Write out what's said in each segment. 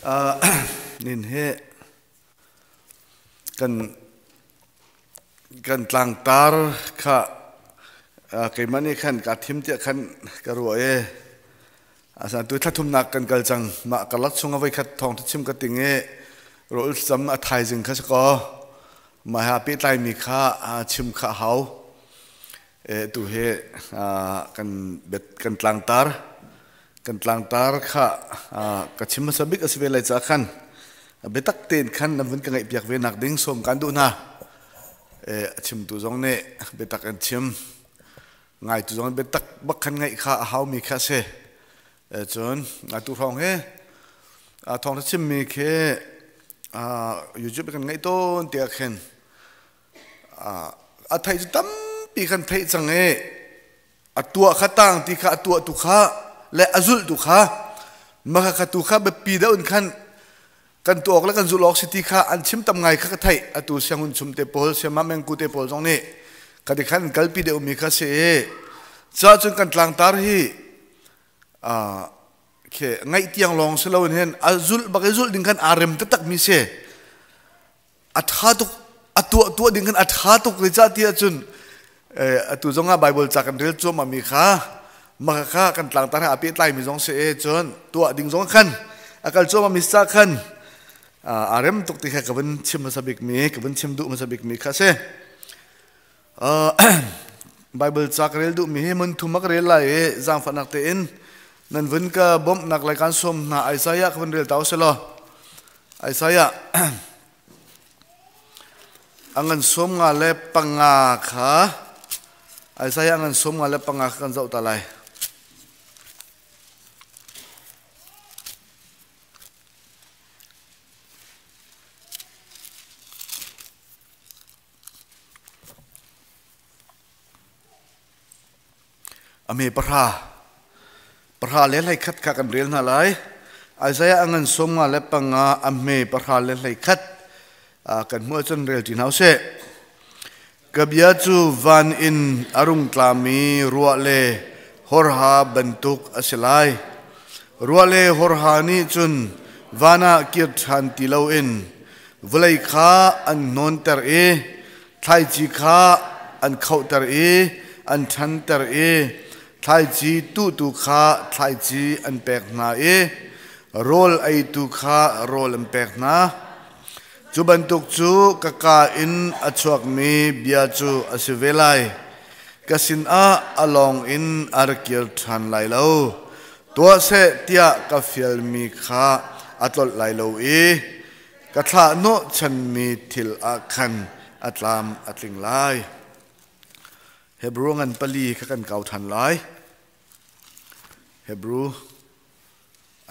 Nin he kan kan tlangtar kha keimah nih khan kaa thim tiah khan ka ruah i asan tu thlathumnak kan kal cang mah karlak chung a voikhat thawng chim ka ting i rawl cam a thaizing kha si kaw mah he pehtlaimi kha chim kha hau tu hi kan kan tlangtar kan tlangtar kha ka chim hmasa bik a si ve lai caah khan biatak tein khan nan vun ka ngaihpiak ve nak ding sawm kan duh hna. A chimtu zong nih biatak an chim ngaitu zong biatak bak khan ngaih kha a haumi kha a si. Cun atu hrawng hi thawng na chimmi khi YouTube kan ngaih tawn tiah khin a theih cu tampi kan theih cang i a tuah kha tang ti kha a tuah tu kha le a zulh tu kha maka kha tu kha biapi deuh in khan kan tuah awk le kan zulh awk si ti kha an chim tam ngai kha ka theih atu siangun chum te pawl siamah mengku te pawl zong nih ka ti khan kalpi deuh mi kha si i ca cun kan tlangtar hi khi ngaih tiang lawng si lo in hin a zulh bak i zulh ding khan aa rem taktak mi si a ṭha tuk a tuah tuah ding khan a ṭha tuk zeicah ti ahcun atu zong ah Bible ca kan rel cuahmah mi kha maka kha kan tlangtar he aa pehtlai mi zong si e cun tuah ding zong khan a kal cuahmah mi ca khan aa rem tuk ti kha ka vun chim hmasa bik mi ka vun chim duh hmasa bik mi kha si Bible ca ka rel duh mi hi mun thum a ka rel lai i zaangfahnak tein nan vun ka bawmhnak lai kan sawm hna Isaiah ka vun rel ta usih law Isaiah a ngan 55 kha Isaiah a ngan 55 kha kan zoh ta lai. A me pahra pahra le 11 kha kan rel hna lai. Isaiah a ngan 55 a hme pahra le 11 kan hmuh ahcun rel ṭi hna usih. Ka bia cu van in a rung tlami ruah le horha bantuk a si lai. Ruah le horha nih cun van ah kir ṭhan ti loin vawlei kha an hnawnter i thlaici kha an khohter i an ṭhanter i thlaici tuhtu kha thlaici an pek hna i rawl eitu kha rawl an pek hna. Cu bantuk cu ka kaa in a chuakmi bia cu a si ve lai. Ka sinah a lawng in a ra kir ṭhan lai lo. Tuah seh tiah ka fialmi kha a tlolh lai lo i ka thlah hnawhchanmi thil ah khan a tlam a tling lai. Hebrew ngan pali kha kan kau ṭhan lai. Hebrew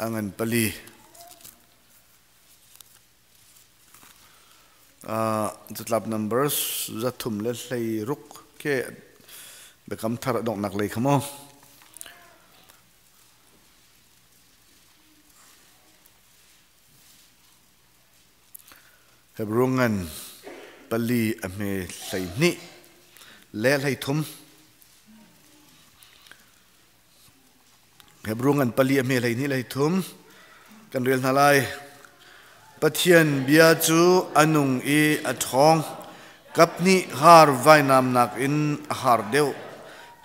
a ngan pali. Catlap number 316 ke biakam thar a donghnak lei kha maw? Hebrew ngan pali a hme 12 le 13. Hebrew ngan pali a hme 12 33 kan rel hna lai. Pathian bia cu a nung i a ṭhawng. Kaphnih har vainamnak in a har deuh.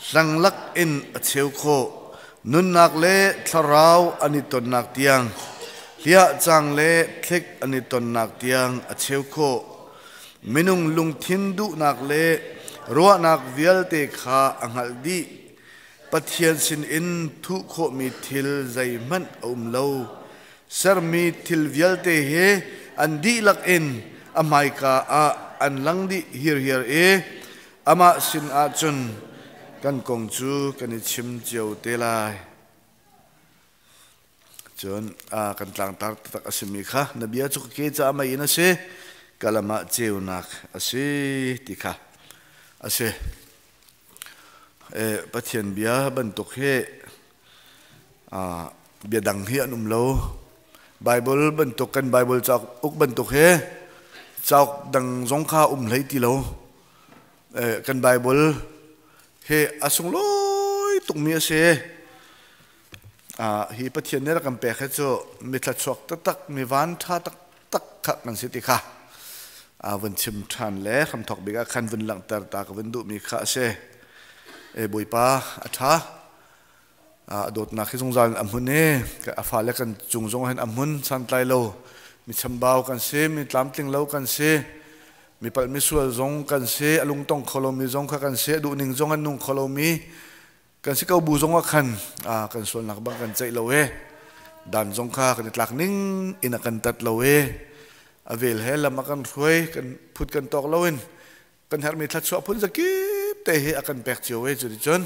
Hlanglak in a cheu khawh. Nunnak le thlarau an i tonnak tiang, hliahcang le thlik an i tonnak tiang a cheu khawh. Minung lungthin duhnak le ruahnak vialte kha a hngalh dih. Pathian sinin thuh khawhmi thil zeihmanh a um lo. Sermi thil vialte hi an dihlak in a hmaika ah an lang dih hirhiar i amah sin ahcun kan kong cu kan i chim cio te lai. Cun kan tlangtar taktak a simi kha na bia cu ka ke caah mei in a si, ka lam ah ceunak a si ti kha a si. Pathian bia bantuk hi bia dang hi an um lo. Bible bantuk kan Bible cauk uk bantuk hi cauk dang zong kha um hlei ti lo. Kan Bible hi a sunglawi tukmi a si. Hi Pathian nih rak kan pek hi cu mi thluachuak taktak, mi van ṭha taktak kha kan si ti kha vun chim ṭhan le hramthawk bik ah khan vun langhter ta ka vun duhmi kha a si. E Bawipa a ṭha. A dawtnak hi zungzal in a hmun i a fale kan cung zong hin a hmun santlai lo. Mi chambau kan si, mi tlamtling lo kan si, mi palh mi sual zong kan si, a lungtong kho lomi zong kha kan si, a duhning zong an nung kho lomi kan si ko bu zong ah khan kan sualnak bang kan ceih lo e, dan zong kha kan i tlak ning in a kan tat lo e, a vel he lam a kan hruai, kan phut kan tawk lo in kan herhmi thluachuah phun zakip te hi a kan pek cio e. Cuticun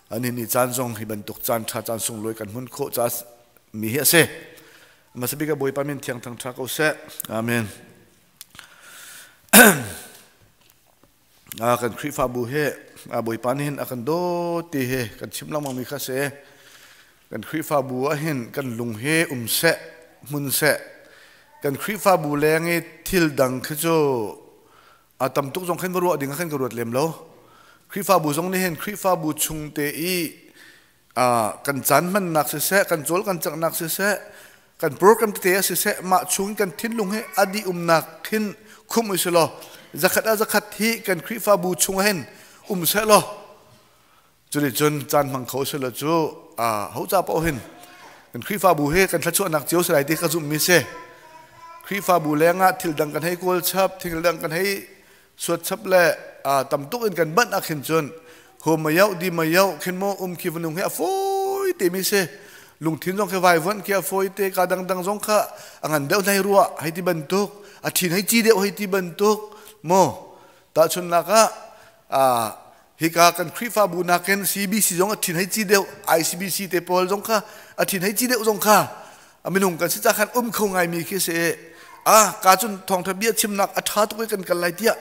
ani ni caan zong hi bantuk caan ṭha, caan sunglawi kan hmun khawh ca mi hi a si. Hmasa bik ah Bawipa min thiang thang ṭha ko seh. Amen. Kan Khrihfabu hi Bawipa nih hin a kan dawt ti hi kan chim lengmang mi kha si. Kan Khrihfabu ah hin kan lung hi um seh, hmun seh. Kan Khrihfabu leng i thil dang khi cu a tam tuk zong khin va ruah ding ah khan ka ruat lem lo. Khrihfabu zong nih hin Khrihfabu chung te i kan caan hmannak siseh, kan cawl kan canghnak siseh, kan program tete ah siseh, mah chung kan thinlung hi a dih umnak hin khum u law, zakhat ah zakhat hi kan Khrihfabu chung hin um seh law, cuni cun caan hmang kho seh law cu ho ca paoh hin kan Khrihfabu hi kan thluachuahnak cio si lai ti ka zumhmi si. Khrihfabu lengah thil dang kan hei kawl chap, thil dang kan hei suat chap le tam tuk in kan banh ah khin cun ho mayau di mayau khin mo um khi vunung hi a fawi te mi si, lungthin zong khi vaivuan khi a fawi te, ka dang dang zong kha a ngan deuh hlei rua hei ti bantuk, a thin hei ci deuh hei ti bantuk mo. Tahchunnak ah, hika kan Khrihfabu nakin CBC zong a thin hei ci deuh, ICBC te pawl zong kha a thin hei ci deuh zong kha a minung kan si ca khan um kho ngaimi khi si. A ka cun thawngtha bia chimnak a ṭha tuk i kan kal lai tiah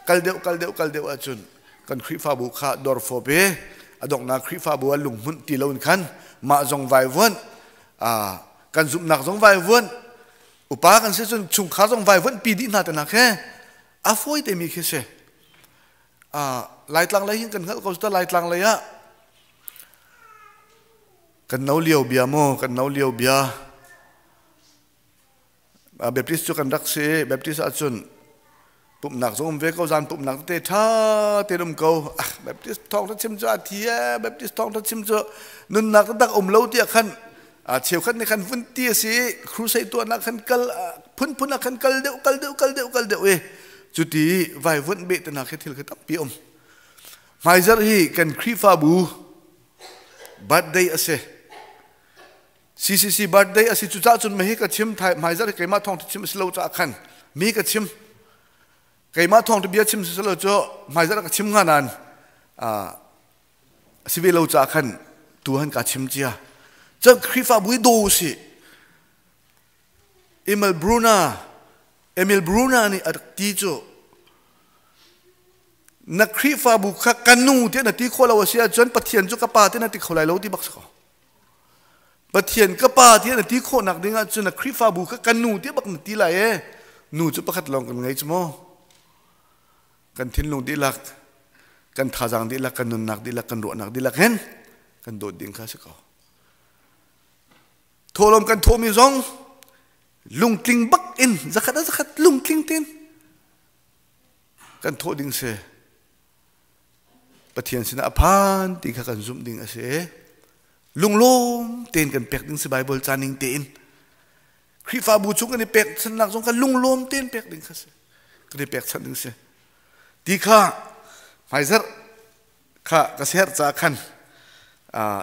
kal deuh, kal deuh, kal deuh ahcun kan Khrihfabu kha dorfawp i a donghnak Khrihfabu ah lunghmunh ti loin khan mah zong vaivuan, kan zumhnak zong vaivuan, upa kan si cun chungkhar zong vaivuan pi dih hna te hna khi a fawi te mi khi si. Laitlang lei hin kan hngalh ko ta. Laitlang lei ah kan no lio bia mu, kan no lio bia, Baptist cu kan rak si. Baptist ahcun pumhnak zong um ve ko, zan pumhnak tete ṭha tein um ko. Baptist thawngṭha chim cu a thi e, Baptist thawngṭha chim cu nunnak taktak um lo tiah khan cheukhat nih khan vun ti a si. Crusade tuahnak khan kal phunphun ah khan kal deuh, kal deuh, kal deuh, kal deuh i cuti vaivuanh beh te hna khi thil khi tampi um. Hmaizarh hi kan Khrihfabu birthday a si, CCC birthday a si. Cucaah cun hi ka chim. Hmaizarh hi keimah thawng chim a si lo caah khan mi ka chim, keimah thawng bia chim si lo cu hmaizarh ka chim hnga nain a si ve lo caah khan tu han ka chim cia. Cun Khrihfabu hi daw si. Emil Bruna, Emil Bruna nih a rak ti cu, na Khrihfabu kha ka nu tiah na ti khawh lo a si ahcun Pathian cu ka pa tiah na ti kho lai lo ti bak si ko. Pathian ka pa tiah na ti khawhnak ding ahcun na Khrihfabu kha ka nu tiah bak na ti lai e. Nu cu pakhat lawng kan ngei cu mu. Kan thinlung dihlak, kan thazaang dihlak, kan nunnak dihlak, kan ruahnak dihlak hin kan dawt ding kha si ko. Thawhlawm kan thawhmi zong lungtling bak in, zakhat a zakhat lungtling tein kan thawh ding si. Pathian sinah a phan ti kha kan zumh ding a si. Lunglawm tein kan pek ding si, Bible ca ning tein. Khrihfabu chung kan i pek channak zong kha lunglawm tein pek ding kha si. Kan i pek chan ding si. Ti kha hmaizarh kha ka ser ca khan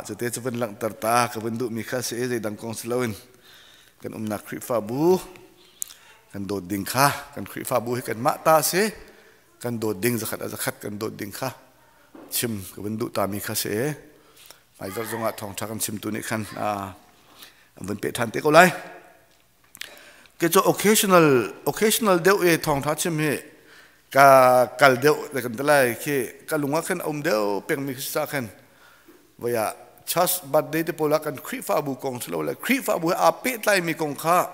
cute cu vun langhter ta ka vun duhmi kha si. Zeidang kong si loin kan umnak Khrihfabu kan dawt ding kha, kan Khrihfabu hi kanmah ta si, kan dawt ding, zakhat a zakhat kan dawt ding kha chim ka vun duh tami kha si. Hmaizarh zongah thawngṭha kan chimtu nih khan an vun peh ṭhan te ko lai. Ke cu occasional deuh i thawngṭha chim hi ka kal deuh le kan ti lai khi, ka lung ah khan a um deuh pengmi khi sa khan voi ah church birthday te pawl ah kan Khrihfabu kong si lo le Khrihfabu he aa pehtlaimi kong kha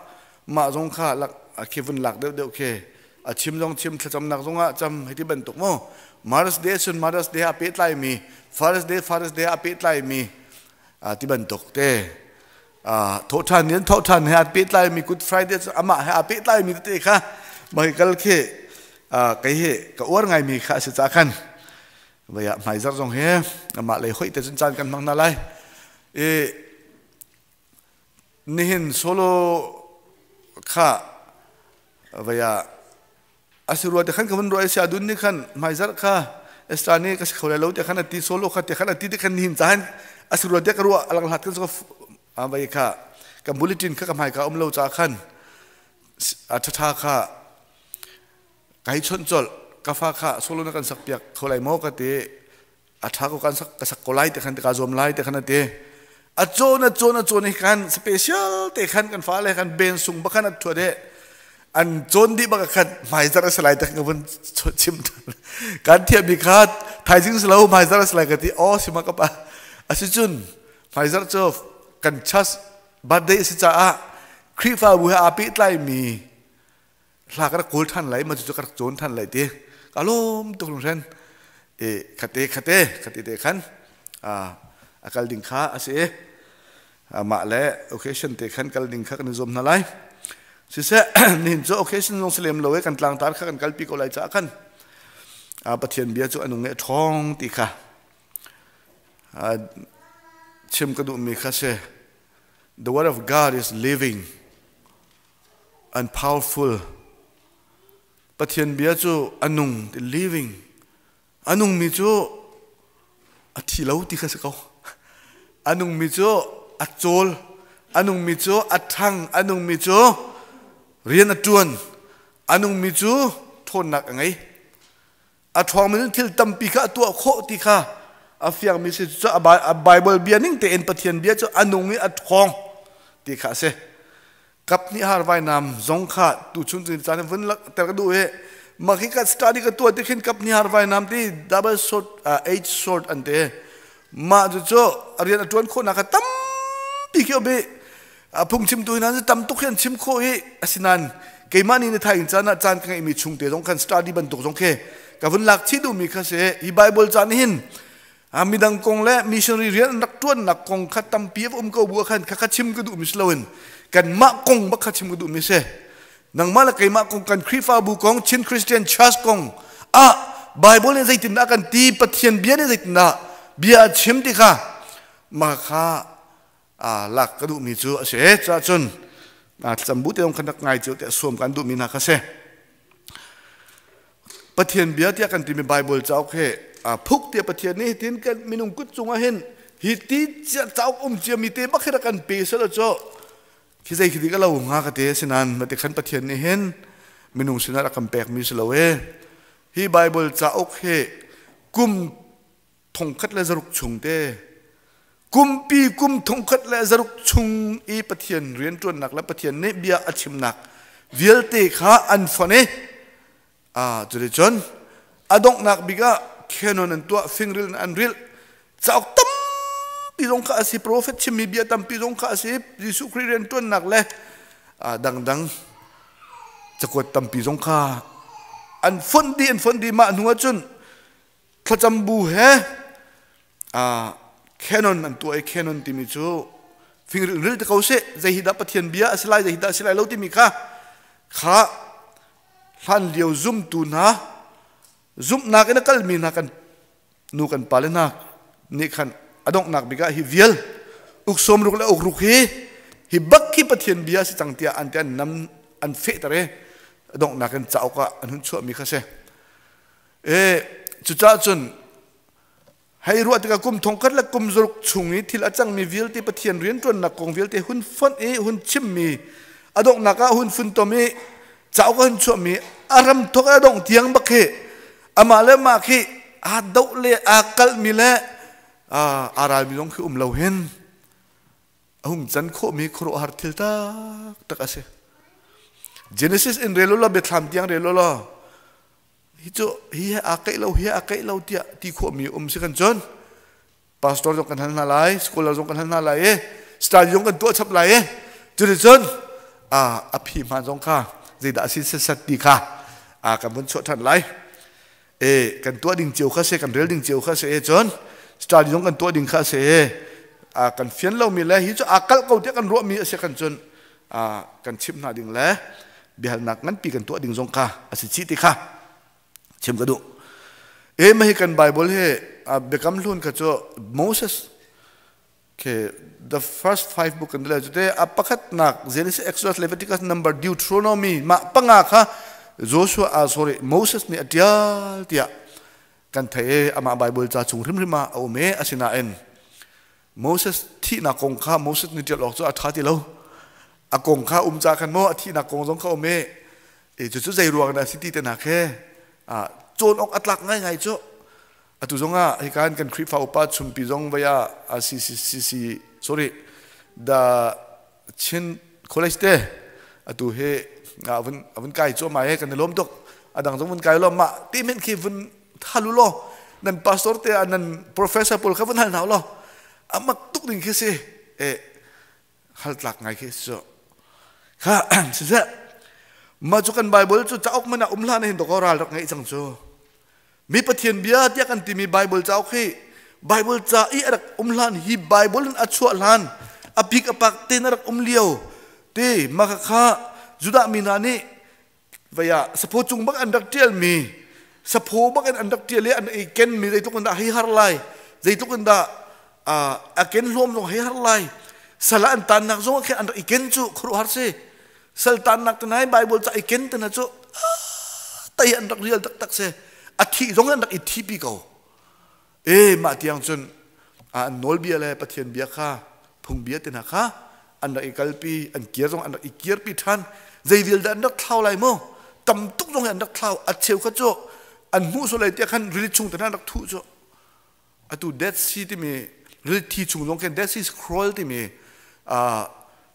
mah zong kha lak khi vun lak deuh deuh khi a chim zong chim, thlacamnak zong ah cam hei ti bantuk mu. Mother's Day sun Mother's Day aa pehtlaimi, Father's Day, Father's Day aa pehtlaimi ti bantuk te. Thawhṭhan ni an thawhṭhan he aa pehtlaimi Good Friday cu amah he aa pehtlaimi tete kha mah kal khi kei hi ka uar ngaimi kha a si ca khan vei ah hmaizar zong hi amah lei hoih te cun caan kan hmang hna lai. I nihin solo kha vei ah a si rua te khan ka vun ruah i sia dun nih khan hmaizarh kha Esther nih ka si kho lai lo te khan a ti solo kha te khan a ti te khan nihin ca hin a si rua te ka ruah alang hlat kan so a vai kha ka bulletin kha ka hmai ka um lo ca khan a ṭhaṭha kha kai chawnh colh ka fa kha solo na kan sak piak kho lai maw ka ti a ṭha ko kan sak ka sak ko lai te khan te ka zuam lai te khan a ti a cawn a cawn a cawn hi khan special te khan kan fale khan ben sung ba khan a thua de an cawn dih bak khan hmaizar a si lai te khan vun chim kan thiam mi kha thaizing si lo hmaizar a si lai ka ti aw sima ka pa asicun hmaizar cu kan chas birthday a si caah Khrihfabu he aa pehtlai mi hla ka rak kawl ṭhan lai ma cu ka rak cawn ṭhan lai ti ka lawm tuk hringhren e khate khate khate te khan a kal ding kha a si mah le occasion te khan kal ding kha kan i zuam hna lai siseh nihin cu occasion zong si lem lo e kan tlangtar kha kan kalpi ko lai caah khan Pathian bia cu a nung e a ṭhawng ti kha chim ka duhmi kha si. The word of God is living and powerful. Pathian bia cu a nung, living. A nungmi cu a thi lo ti kha si ko. A nungmi cu a cawl, a nungmi cu a ṭhang, a nungmi cu rian a ṭuan, a nungmi cu ṭhawnnak a ngei. A ṭhawngmi in thil tampi kha a tuah khawh ti kha a fiangmi si cu a Bible bia ning tein Pathian bia cu a nung i a ṭhawng ti kha a si. Kap nih har vainam zong kha tuchun cun caan vun ter ka duh i mah khi ka study ka tuah ti khin kap nih har vainam ti double sword eight sword an ti mah cu cu rian a ṭuan khawhnak kha tampi khi obi phungchimtu hna cu tam tuk hi an chim khawh i asinain keimah nih na thaing caan ah caan ka ngeihmi chung te zong khan study bantuk zong khi ka vun lak chih duhmi kha si. Hi Bible caan hin midang kong le missionary rian an rak ṭuannak kong kha tampi a um ko bu khan kha kha chim ka duhmi si loin kanmah kong bak kha chim ka duhmi si. Nangmah le keimah kong, kan Khrihfabu kong, Chin Christian Church kong ah Bible nih zeitindah kan ti, Pathian bia nih zeitindah bia a chim ti kha mah kha lak ka duhmi cu a si. Caah cun thlacam bu te zong khan rak ngai cio tiah sawm kan duhmi hna kha si. Pathian bia tiah kan timi Bible cauk hi phuk tiah Pathian nih hitin kan minung kut cungah hin hi ti cauk um ciami te bak hi rak kan pe selaw cu khi zei khi ti ka lo hnga ka te sinan mate khan Pathian nih hin minung sinah rak kan pekmi si lo e. Hi Bible cauk hi kum 1600 chung te, kumpi kum 1600 chung i Pathian rianṭuannak le Pathian nih bia a chimnak vialte kha an fon i a cuticun a donghnak bik ah canon an tuah, fingril in an rilh. Cauk tampi zong kha a si, profet chimmi bia tampi zong kha a si, Jesuh Khrih rianṭuannak le dangdang cakuat tampi zong kha an fonh dih, an fonh dih. Mah hnu ah cun thlacam bu he canon an tuah i canon timi cu fingril ril te ko seh, zei hi dah Pathian bia a si lai, zei hi dah a si lai lo timi kha kha hlan lio zumtu hna, zumhnak in a kalmi hna, kan nu kan pale hna nih khan a donghnak bik ah hi vial uk 60 le uk ruk hi hi bak hi Pathian bia a si cang tiah an ti, an nam an fehter i a donghnak in cauk ah an hun chuahmi kha si. E cucaah cun hei ruah tikah kum thongkhat le kum zaruk chung i thil a cangmi vialte, Pathian rianṭuannak kong vialte hun fonh i hun chimmi, a donghnak ah hun funtom i cauk a hun chuahmi, a ram thok a dongh tiang bak hi amah le mah khi aa doh le aa kalhmi le aa ralmi zong khi um lo hin a hung can khawhmi khuaruahhar thil taktak a si. Genesis in rel law, Biathlam tiang rel law, hi cu hi he aa keih lo, hi he aa keih lo tiah ti khawhmi um si kan cun pastor zong kan hal hna lai, scholar zong kan hal hna lai i study zong kan tuah chap lai i cuticun a phi hmaan zong kha zeidah a si setsat ti kha kan vun chuah ṭhan lai. E kan tuah ding cio kha se, kan rel ding cio kha se, e cun study zong kan tuah ding kha se. Kan fian lomi le hi cu aa kalh ko tiah kan ruahmi a si kan cun kan chimh hna ding le biahalnak nganpi kan tuah ding zong kha a si chih ti kha chim ka duh. E ma hi kan Bible hi Biakam Hlun kha cu Moses ke the first five book kan le te a pakhatnak Genesis, Exodus, Leviticus, Number, Deuteronomy ma panga kha Joshua, sorry, Moses nih a tial tiah kan thei e. Amah Bible ca chung hrimhrim ah a um e. Asinain Moses thihnak kong kha Moses nih ṭial awk cu a ṭha ti lo. A kong kha um ca khan maw a thihnak kong zong kha um e. E cu cu zei ruang dah si ti te nak he a cawn awk a tlak ngaingai cu. Atu zong ah hikan kan Khrihfa upa chumpi zong vai ah CCCC, sorry, the Chin College te atu hi avun avun kai chu mai kan lom tuk. Adang zong vun kai lo ma ti men khi vun thalu lo nan pastor te nan professor pawl kha vun hal hna lo. Amak tuk ding khi si e, hal tlak ngai khi so kha si se. Ma chu kan Bible chu chauk mana um hlan hin to ko ral rak ngai chang chu. Mi Pathian bia tiah kan timi Bible cauk hi Bible ca i a rak um hlan, hi Bible in a chuah hlan, a pik a pak te na rak um lio te ma kha Judah mi hna nih vaya sapho cung bak an rak tial mi, sapho bak in an rak tial i an i ken mi zeitluk in dah hei har lai, zeitluk in dah a ken hlawm zong hei har lai. Sal an tan nak zong khin an rak i ken cu khuaruahhar si. Sal tan nak te nai Bible ca i ken te na cu tai an rak rial taktak si. A thi zong an rak i thi pi ko e. Mah tiang cun an nawlbia le Pathian bia kha, phungbia te hna kha an rak i kalpi. An kir zong an rak i kirpi ṭhan. Zei vial dah an rak thlau lai mu? Tam tuk zong an rak thlau. A cheu kha cu an hmuh sual lai tiah khan rili chung te hna an rak thuh cu. Atu Dead Sea timi rili thi chung zong khin Dead Sea Scroll timi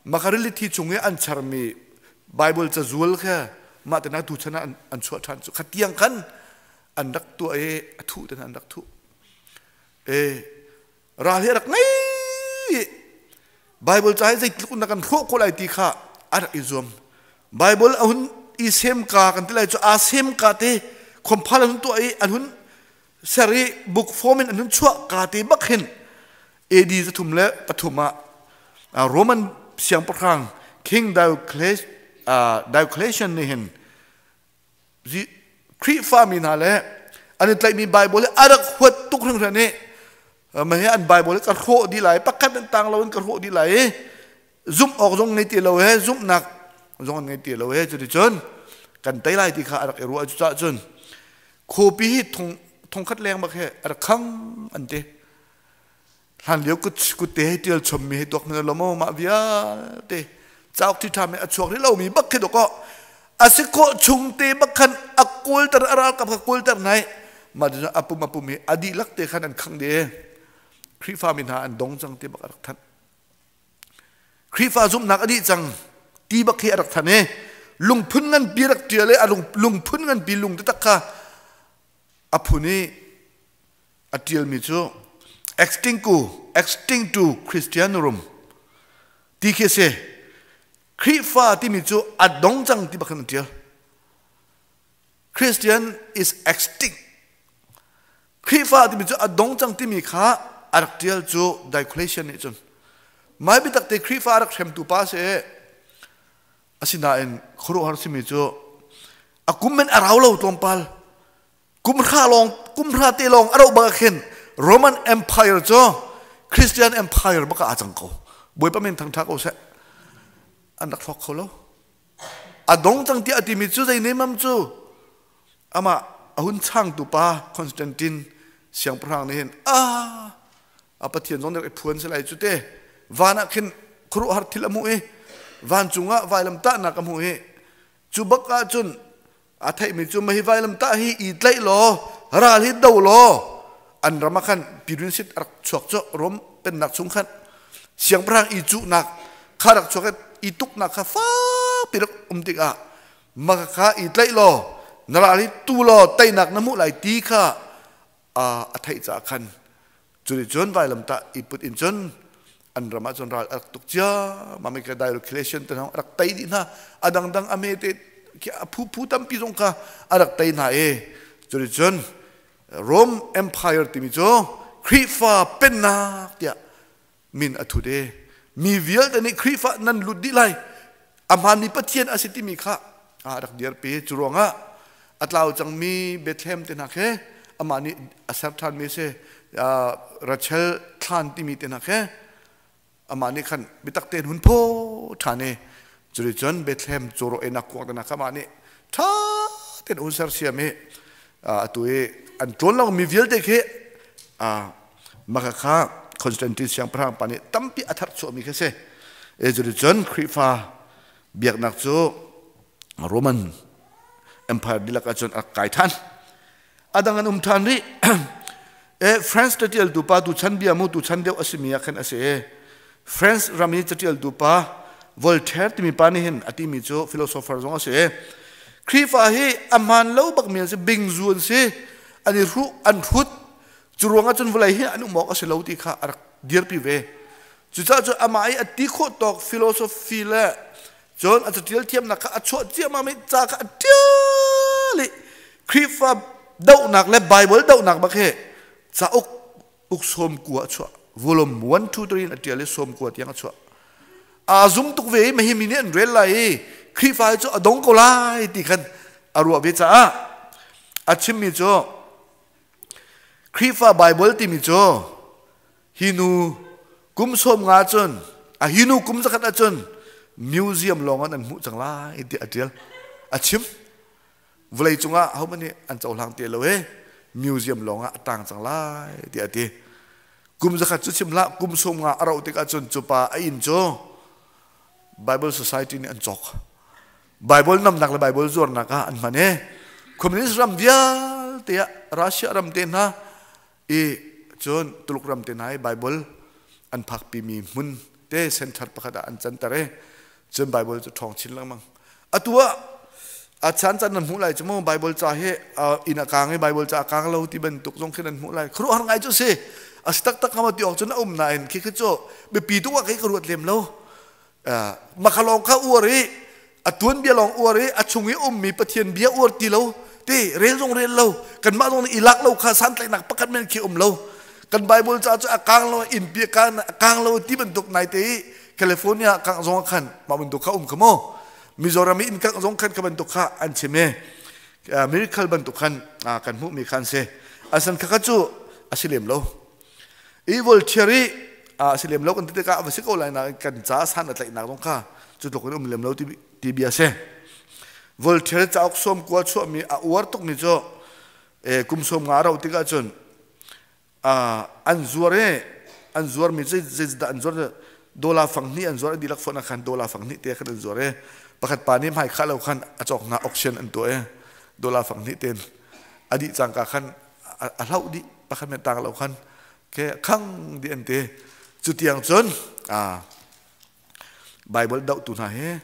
maka rili thi chung i an charmi Bible cazual kha mah te na tu chan ah an chuah ṭhan cu. Khatiang khan an rak tuah i a thuh te an rak thuh e. Ral hi a rak ngei. Bible ca hi zeitluk na kan hrawh khawh lai ti kha a rak i zuam. Bible a hun i sem ka kan ti lai cu, aa sem ka te khomphal an hun tuah i an hun ser i book form in an hun chuah ka te bak hin AD 303 ah Roman siangpahrang King Diocletian nih hin Khrihfa mi hna le an i tlaihmi Bible hi a rak huat tuk hringhran i mah hi an Bible hi ka hrawh dih lai, pakhat an tang lo in ka hrawh dih lai i zumh awk zong ngei ti lo he, zumhnak zong an ngei ti lo he, cuticun kan tei lai ti kha a rak i ruah. Cucaah cun khuapi hi thong thongkhat leng bak he a rak khang an ti. Hlan lio kut te he tial chommi he tuak hmanh lo maw, mah vialte cauk thi ṭha mi a chuak rih lomi bak khi dawkaw a si khawh chung te bak khan a kawlter, a ralkap kha kawlter nai. Mah cu a pum hi a dihlak te khan an khang dih. Khrihfa mi hna an dong cang ti bak a rak thanh. Khrihfa zumhnak a dih cang ti bak hi a rak thanh i lungphun nganpi rak ṭial i a lungphun nganpi lung taktak kha a phun i a ṭialmi cu extinctu extinctu Christianorum ti khi a si. Khrihfa timi cu a dong cang ti bak khan a ṭial. Christian is extinct. Khrihfa timi cu a dong cang timi kha a rak ṭial cu Diocletian nih cun. Mai biatak te Khrihfa a rak hremtu pa si. Asinain khuaruahhar simi cu a kum in a rau lo tlawmpal, kum hra lawng, kum hra te lawng a rauh bak khin Roman Empire cu Christian Empire bak ah aa cang ko. Bawipa min thangṭha ko seh. An rak hrawk kho lo. A dong cang tiah a timi cu zei nemam cu amah a hun changtu pa Constantine siangpahrang nih hin a Pathian zong nih i phuan si lai cu te. Van ah khin khuaruahhar thil a hmuh i vancung ah vailamtahnak a hmuh i cu bak ah cun a theihmi cu mahi vailamtah hi i tlaih law ral hi do law an ram ah khan pirin sit a rak chuak cu. Rom pennak chung khan siangpahrang i cuhnak kha rak chuak i tuknak kha fakpi rak um tikah maka kha i tlaih law na ral hi tu law teinak na hmuh lai ti kha a theih caah khan cu cun vailamtah i put in cun an ram ah cun ral a rak tuk cia mami ka Diocletian te hna a rak tei dih hna. A dangdang a me te a phu phu tampi zong kha a rak tei hna i cu cun Rome Empire timi cu Khrihfa pennak tiah. Min a thut e. Mi vialte nih Khrihfa nan lut dih lai. A hmaanmi Pathian a si timi kha a rak dirpi. Cu ruangah a tlau cangmi Bethlehem te hna khi amah nih a ser ṭhanmi a si. Rachel thlan timi te hna khi amah nih khan biatak tein hun phaw ṭhan i cuticun Bethlehem cawraw einak kuang te hna kha amah nih ṭha tein a hun sersiam i atu i an ṭuan lomi vialte khi maka kha Constantine siangpahrang pa nih tampi a tharchuahmi khi a si. E cuticun Khrihfa biaknak cu Roman Empire dihlak ahcun a kai ṭhan. A dang an um ṭhan rih. E France catialtu pa tuchan bia mu tuchan deuh a simi ah khan a si. France ram i catialtu pa Voltaire timi pa nih hin a timi cu philosopher zong a si. Khrihfa hi a hmaan lo bakmi an si, bingzu an si, an i hruh, an hrut. Cu ruangah cun vawlei hi an um awk a si lo ti kha a rak dirpi ve. Cucaah cun amah i a ti khawh tawk philosophy le cun a catial thiamnak kha a chuah ciammam i ca kha a ṭial i Khrihfa dohnak le Bible dohnak bak hi cauk uk sawm kua a chuah. Volume 1, 2, 3 in a ṭial i sawm kua tiang a chuah. Aa zum tuk ve i mahi mi nih an rel lai i Khrihfa hi cu a dong ko lai ti khan a ruah ve caah a chimmi cu Khrihfa Bible timi cu hi nu kum sawm nga cun a hi nu kum zakhat ahcun museum lawng an hmuh cang lai tiah a ṭial. A chim. Vawlei cungah ahohmanh nih an cohlang te lo e museum lawng ah a tang cang lai tiah a ti. Kum zakhat cu chim hlah kum sawm nga a rauh tikah cun cu pa a inn cu Bible Society nih an cawk. Bible namnak le Bible zuarnak ah an hman i communist ram vialte ah Russia ram te hna i cun Tuluk ram te hna i Bible an phakpimi hmun te center pakhat ah an canter i cun Bible cu ṭhawng chin lengmang. Atu ah a chan chan nan hmuh lai cu mu Bible ca hi inn a kaang i Bible ca a kaang lo ti bantuk zong khin nan hmuh lai. Khuaruahhar ngai cu si. A si taktak hnga maw ti awk cun a um nain khi khi cu biapi tuk ah kei ka ruat lem lo. Makha lawng kha uar i a tuanbia lawng uar i a chung i ummi Pathian bia uar ti lo ti rel zong rel lo kanmah zong nih i lak lo kha santlaihnak pakhat men khi um lo kan Bible ca cu a kang lo innpi a kang lo ti bantuk nai te i California kang zong ah khan mah bantuk kha um kha mu Mizoram i inn kangh zong khan kha bantuk kha an chim i miracle bantuk khan kan hmuhmi kha an si asan kha kha cu a si lem lo Evil theory a si lem lo kan ti tikah va si ko lai nain kan ca san a tlaihnak zong kha cu tluk in um lem lo ti bia si. Voltaire cauk sawm kua chuahmi a uar tukmi cu kum sawm nga rauh tikah cun an zuar i an zuarmi cu zeidah an zuar dollar fang hnih an zuar a dihlak fawn ah khan dollar fang hnih te khan an zuar i pakhat pa nih hmai khah lo khan a cawk hna auction an tuah i dollar fang hnih ten a dih cangka khan a hloh dih pakhat men tang lo khan ke khang di an ti cu tiang cun a Bible dohtu hna hi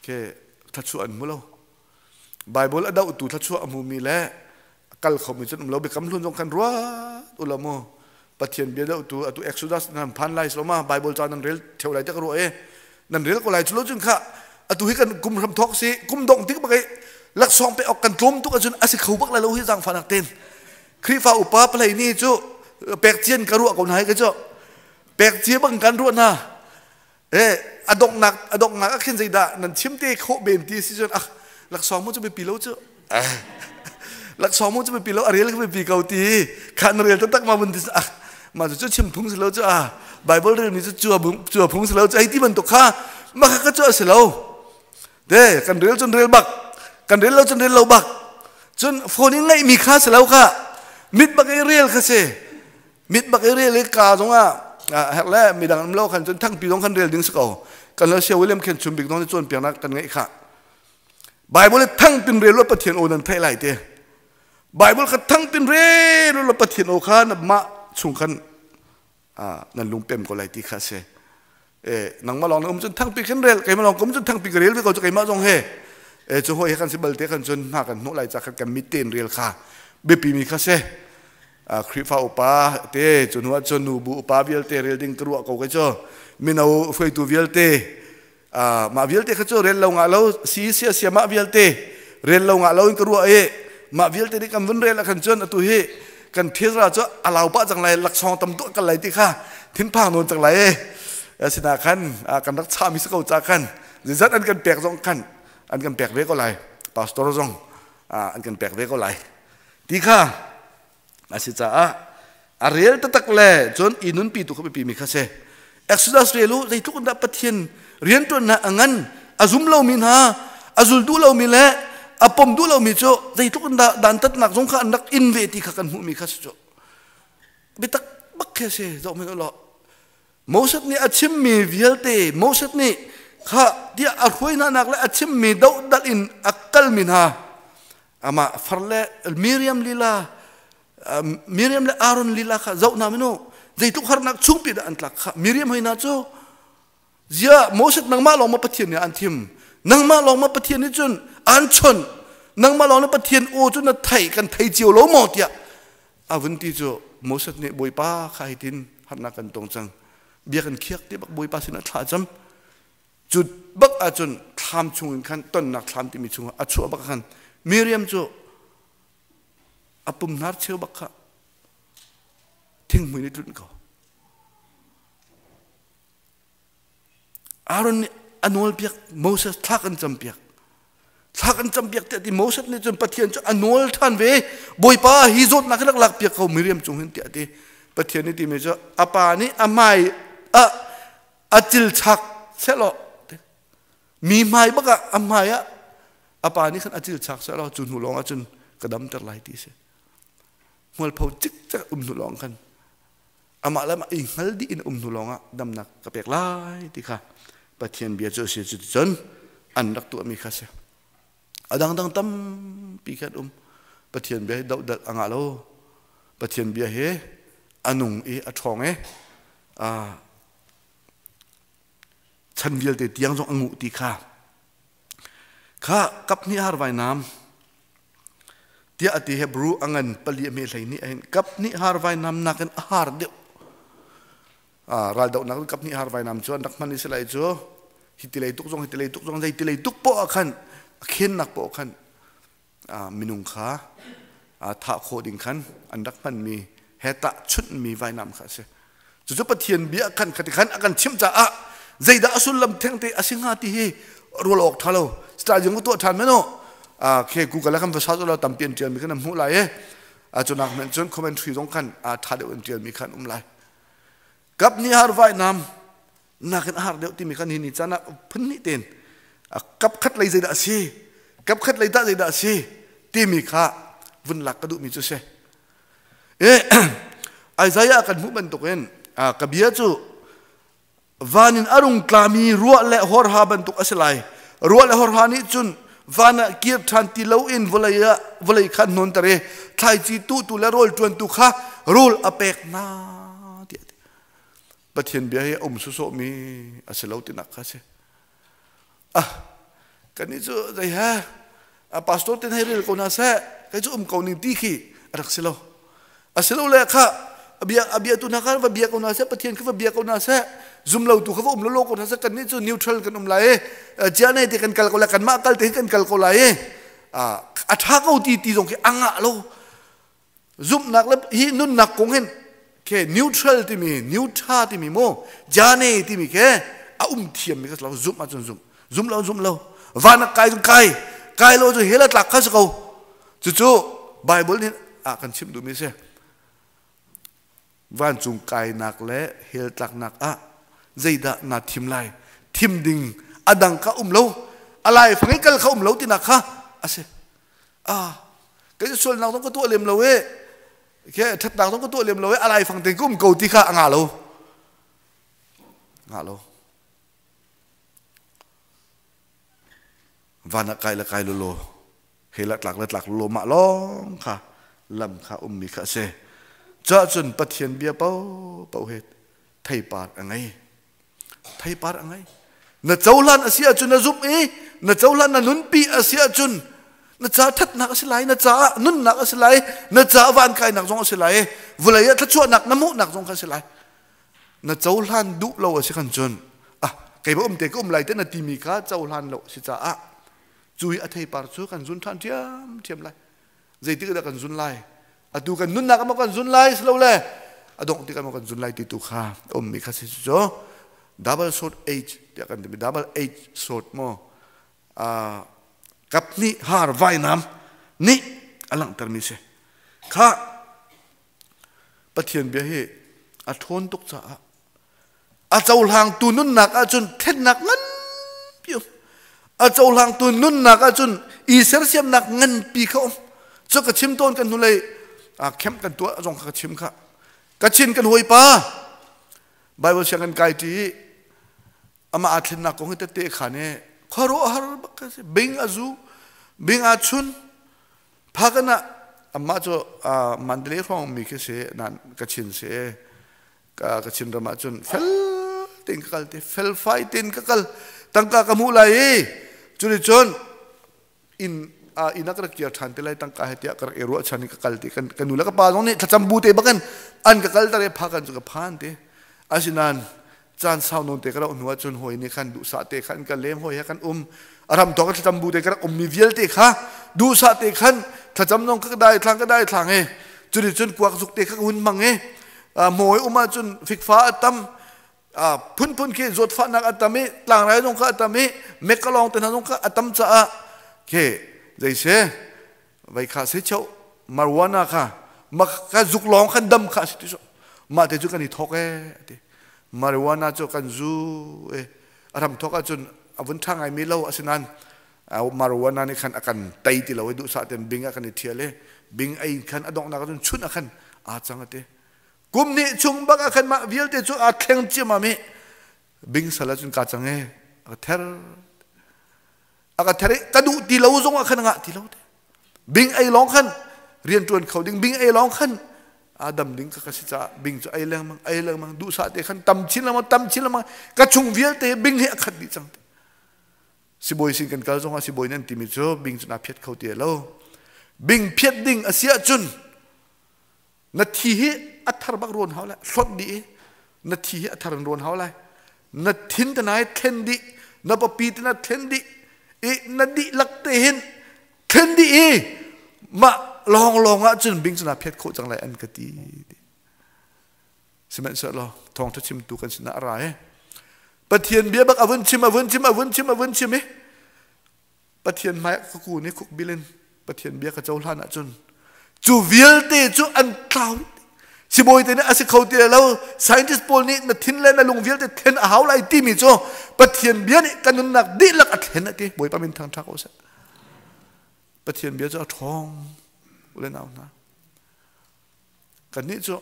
ke thlachuah an hmu lo Bible a dohtu thlachuah a hmumi le kal khomi cun um lo biakam hlun zong khan ruat u lo mu Pathian bia dohtu atu Exodus nan phan lai lo ma Bible ca nan rel theo lai te ka ruah e nan rel ko lai cu lo cun kha atu hi kan kum hram thok si kum dong tik bak i laksawng pe ok kan tlawm tuk ahcun a si kho bak lai lo hi zaangfahnak ten Khrihfa upa palei ni cu pek cian ka ruah ko hna hi ka cu pek cia bang kan ruah hna e a donghnak a donghnak ah khin zeidah nan chim te khawh ben ti si cun ah laksawng mu cu biapi lo cu laksawng mu cu biapi lo a rel ka biapi ko ti khan rel taktak ma bun ti ah mah cu chim phung si lo cu ah Bible rel mi cu cua phung si lo cu ai ti bantuk kha mah kha ka cu a si lo de kan rel cun rel bak kan rel lo cun rel lo bak cun phone in ngaih mi kha si lo kha mit bak i rel kha si mit bak i rel i ka zong ah herh le midang um lo khan cun thangpi zong khan rel ding si ko kan lo sia William khen chum bik zong cawn piaknak kan ngeih kha Bible thang pin rel lo Pathian aw nan theih lai te Bible kha thang pin rel lo Pathian aw kha na mah chung khan nan lungpem ko lai ti kha si e nangmah lawng na um cun thangpi khin rel keimah lawng kum cun thangpi ka rel ve ko cu keimah zong he e cu hoi he kan si balte kan cun hna kan hnuh lai ca khan kan mit tein rel kha biapi mi kha si Khrihfa upa te cu hnu ah cun nubu upa vialte rel ding ka ruah ko ke cu mino hruaitu vialte mah vialte kha cu rel lo ngah lo si sia sia mah vialte rel lo ngah lo in ka ruah i mah vialte nih kan vun rel ah khan cun atu hi Kan thilra cu a lau pah cang lai, laksawng tam tuah kal lai ti kha thinphang nawn cang lai e. Asina khan kan rak chahmi si ko ca khan zeizat an kan pek zong khan an kan pek ve ko lai. Pastor zong an kan pek ve ko lai. Ti kha a si caah a rel taktak le cun i nunpi tu kha biapi mi kha si. Exodus rel u, zeitluk in dah Pathian rianṭuannak a ngan, a zum lomi hna, a zul duh lomi le a pom duh lomi cu zeitluk in dah dantatnak zong kha an rak in ve ti kha kan hmuhmi kha si cu. Biatak bak khi a si, zoh hmanh u law. Moses nih a chimmi vialte, Moses nih kha tiah a hruai hna nak le a chimmi dohdalh in a kalmi hna, amah far le Miriam lila, Miriam le Aaron lila kha zoh hna minu, zeitluk harnak chungpi dah an tlak kha. Miriam hoi hna cu, zia Moses nangmah lawng ma Pathian nih an thim, nangmah lawng ma Pathian nih cun an chawnh, nangmah lawng na Pathian aw cu na thei, kan thei cio lo maw tiah a vun ti cu Moses nih Bawipa kha hitin harnak kan tong cang, bia kan khiak ti bak Bawipa sinah thla cam. Cu bak ahcun thlam chungin khan, tonnak thlam timi chungah a chuah bak khan Miriam cu a pum hnar cheu bak kha thinghmui nih tlunh ko. Aaron nih a nawlpiak Moses thla kan campiak, thla kan campiak tiah ti Moses nih cun Pathian cu a nawl ṭhan ve, Bawipa, hi zawtnak hi rak lak piak ko Miriam cung hin tiah ti. Pathian nih timi cu a pa nih a hmai ah a cil chak sehlaw, mi hmai bak ah a hmai ah a pa nih khan a cil chak sehlaw, cu hnu lawng ah cun ka damter lai ti si. Hmualpho cikcek um hnu lawng khan, amah le amah i hngal dih in um hnu lawngah damnak ka pek lai ti kha Pathian bia cu a si. Cuticun an rak tuahmi kha si. A dangdang tampi khan um. Pathian bia hi dohdalh a ngah lo. Pathian bia hi a nung i a ṭhawng i chan vialte tiang zong a nguh ti kha. Kha kap hnih har vainam tiah a ti. Hebrew a ngan pali a hme hlei nih ahin kap hnih har vainam nakin a har deuh. Raldohnak kap hnih har vainam cu an rak hman i silai cu hi ti lei tuk zong, hi ti lei tuk zong, zei ti lei tuk poah khan a khennak poah khan minung kha thah khawh ding khan an rak hmanmi he tah chunhmi vainam kha a si. Cucu Pathian bia khan khati khan a kan chimh caah zeidah a sullam thengte a si hnga ti hi rual awk ṭha lo. Star jing tuah ṭhan meno khe Google kan va search lo, tampi an ṭialmi kan hmuh lai e. Cunak men cun commentary zong khan ṭha deuh in ṭialmi khan um lai. Kap ni har vainam nakin a har deuh timi khan hi ni caan ah phun hnih tein kap khat lei zeidah a si, kap khat lei dah zeidah a si timi kha vun lak ka duhmi cu si. E Isaiah kan hmuh bantukin ka bia cu van in a rung tlami ruah le horha bantuk a si lai. Ruah le horha nih cun van ah kir ṭhan ti loin vawlei ah vawlei kha an hnawnter i thlaici tuhtu le rawl ṭuantu kha rawl a pek hna tiah. Pathian bia hi a um sawsawhmi a si lo tinak kha a si. Ah, kannih cu zei he a pastor ten hei rel ko hna seh, kei cu um ko ning ti khi a rak si lo. A si lo le kha a bia a bia tu hna kha va bia ko hna seh, Pathian kha va bia ko hna seh, zum lo tu kha va um lo ko hna seh, kannih cu neutral kan um lai i chia nei te kan kal ko lai, kanmah kal te kan kal ko lai i a ṭha ko ti ti zong khi a ngah lo. Zumhnak le hi nunnak kong hin ke neutral timi, neutral timi mu, jane timi ke a um thiam mi ka lo. Zumh ahcun zumh, zum lo zum lo, van ah kai kai, kai lo cu hell a tlak kha si ko. Cucu Bible nih a kan chimh duhmi si. Vancung kainak le hell tlaknak ah zeidah naa thim lai? Thim ding a dang kha um lo, a lai fang i kal kha um lo tinak kha a si. Ah, kei cu sualnak zong ka tuah lem lo e, ke ṭhatnak zong ka tuah lem lo e, a lai fang te ka um ko ti kha a nga lo, nga lo. Van ah kai le kai lo lo, hell ah tlak le tlak lo, mah lawng kha lam kha ummi kha a si. Cuah cun Pathian bia paohpaoh he theipar a ngei, theipar a ngei. Na cohlan a si ahcun, na zumh i na cohlan, na nunpi a si ahcun, na ca thatnak a si lai, na caah nunnak a si lai, na caah vankainak zong a si lai, vawlei ah thluachuahnak na hmuhnak zong kha a si lai. Na cohlan duh lo a si khan cun, ah, kei ba um te ka um lai te na timi kha cohlan lo a si caah cu i a theipar cu kan zun ṭhan ṭhiamṭhiam lai. Zeitik dah kan zun lai? Atu kan nunnak ah maw kan zun lai silo le a dongh tikah maw kan zun lai ti tu kha ummi kha si cu double sword age tiah kan timi double age sword maw kap nih har vainam nih a langhtermi si. Kha Pathian bia hi a ṭhawn tuk caah a cohlangtu nunnak ahcun thlennak nganpi um. A cohlangtu nunnak ahcun i sersiamnak nganpi kha um. Cu ka chim tawn kan hnulei camp kan tuah zong kha ka chim kha. Kachin kan hawipa Bible siang kan kai ṭi i amah aa thlennak kong hi tette khan i khuaruahhar bak ka si. Bing a zu, bing aa chun. Phakan ah amah cu Mandalay hrawng mi khi si, nan Kachin si. Kachin ram ah cun fel tein ka kal te, felfai tein ka kal. Tangka ka hmuh lai i cunicun inn inn ah ka rak kir ṭhan te lai tangka he tiah ka rak i ruahchan i ka kal ti. Kan nu le ka pa zong nih thlacam bu te bakin an ka kal tar i phakan cu ka phan ti. Asinain caan sau nawn te ka rauh hnu ah cun hawi nih khan duhsah te khan ka lem hawi he kan um a ram tawk thlacam bu te ka rak ummi vialte kha duhsah te khan thlacam zong ka dai thlang ka dai thlang e cuni cun kuak zuk te kha ka hun mang e mawi um ah cun fikfa a tam phunphun khi zawtfahnak a tam i tlangrai zong kha a tam i mekalong te hna zong kha a tam caah ke zeise vai kha se cheu marijuana kha ma ka zuk lawng khan dam kha si ti so mah te cu kan i thok e ti marijuana cu kan zu e a ram thok ahcun a vun ṭha ngai mi lo asinan marijuana nih khan a kan tei ti lo i duhsah ten bing a kan i ṭhial i bing ei khan a donghnak ahcun chun a khan aa cang a ti kum nih chung bak ah khan mah vialte cu aa thleng ciamam i bing sal ahcun kaa cang e a ther a ka ther i ka duh ti lo zong ah khan ngah ti lo te bing ei lawng khan rian ṭuan kho ding bing ei lawng khan adam ding ka ka si caah bing cu ei lengmang ei lengmang duhsah te khan tam chin lengmang tam chin lengmang ka chung vialte bing hi a khat dih cang sibawi sin kan kal zong ah sibawi nan timi cu bing cu na phiat kho ti lo bing phiat ding a si ahcun na thi hi a thar bak rawn hau lai hlawt dih i na thi hi a thar in rawn hau lai na thin te nai thlen dih na papi te na thlen dih i na dihlak te hin thlen dih i mah lawng lawng ah cun bing cu na phiat khawh cang lai an ka ti sihmanhsehlaw thawngṭha chimtu kan sinah a ra i Pathian bia bak a vun chim a vun chim a vun chim a vun chim i Pathian hmai ka kun i khukbil in Pathian bia ka cohlan ahcun cu vialte cu an tlau sibawi te nih a si kho ti lo scientist pawl nih na thin le na lung vialte thlen a hau lai timi cu Pathian bia nih ka nunnak dihlak a thlen a ti Bawipa min thangṭha ko seh Pathian bia cu a ṭhawng u le nau hna kannih cu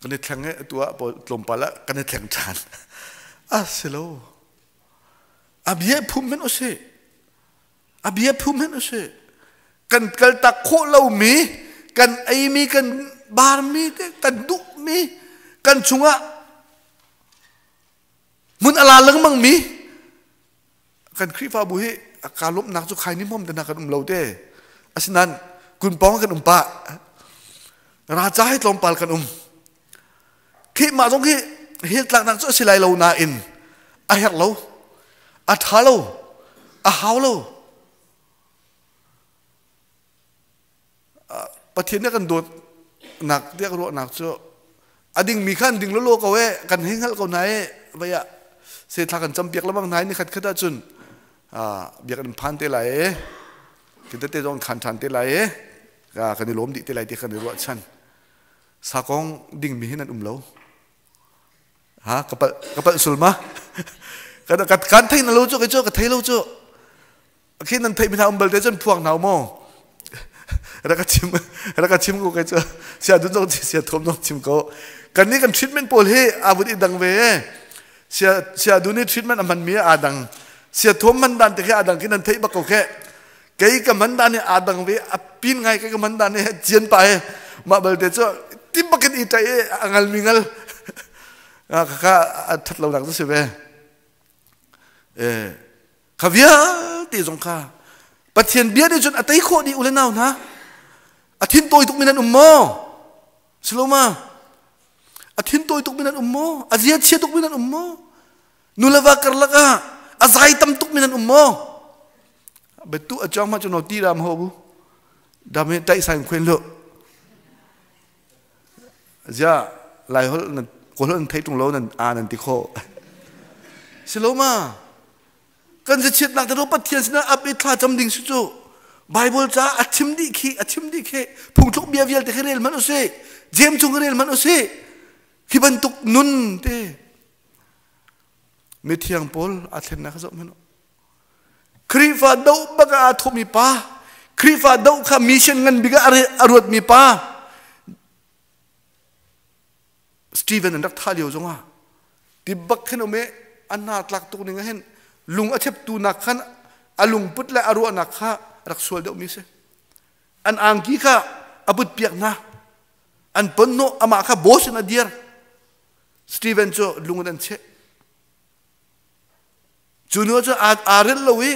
kan i thleng i atu ah tlawmpal ah kan i thleng ṭhan a si lo A bia phum hen usih. A bia phum hen usih. Kan kaltak khawh lomi, kan eimi, kan barmi, kan duhmi, kan chungah hmun a la lengmang mi kan Khrihfabu hi ka lawmhnak cu khai ni hmom te hna kan um lo te. Asinain kunpawng kan um pah. Raca hi tlawmpal kan um. Khi mah zong hi hell tlaknak cu a si lai lo nain a herh lo, a ṭha lo, a hau lo. Pathian nih kan dawtnak tiah ruahnak cu a dingmi kha an ding lawlaw ko e kan hei hngalh ko hna e vei ah se thla kan campiak lengmang hna i ni khat khat ahcun biakinn phan te lai e tete zong khan ṭhan te lai e kan i lawm dih te lai ti kan i ruahchan. Sakong dingmi hin an um lo. Ha ka palh ka palh sul ma? Kan kan thei na lo cu kai cu ka thei lo cu. Khi nan theih mi hna um bal te cun phuang hna maw? Rak ka chim rak ka chim ko kai cu. Sia dun zong sia thom zong chim ko. Kan nih kan treatment pawl hi a vun i dang ve. Sia sia dun i treatment a hman mi a dang. Sia thom man dan te khi a dang khi nan theih bak ko khe. Kei ka man dan hi aa dang ve a pin ngai kei ka man dan hi cian pa he mah balte cu tim bakin i ṭai i a ngal mi ngal kha a ṭhat lo nak cu si ve kha vialte zong kha Pathian bia nih cun a tei khawh dih u le nau hna a thin tawi tuk mi nan um maw siloma a thin tawi tuk mi nan um maw a zia chia tuk mi nan um maw nu le va karlak ah a zai tam tuk mi nan um maw betu a chang ma chu no ti ram ho bu Dam hi taih sai khuen lu. Zia lai hol nan kawl hol nan thei tung lo nan a nan ti kho. Si lo ma? Kan si chiatnak te Pathian sinah ap i thla cam ding si cu. Bible ca a chim dih khi a chim dih khi phungthluk bia vialte khi rel hmanh usih. James chung rel hmanh usih. Khi bantuk nun te mithiang Paul a thlennak zoh hmanh. Khrihfa doh bak ah aa thawhmi pa, Khrihfa doh kha mission ngan bik ah a ruatmi pa, Stephen an rak thah lio zongah ti bak khin um i a hna tlak tuk ning ah hin lung a cheptu nak khan a lungput le a ruahnak kha rak sual deuhmi si. An angki kha a but piak hna. An ponhnawh amah kha boss in a dir. Stephen cu lung in an cheh. Cu nu cu aa relh lo i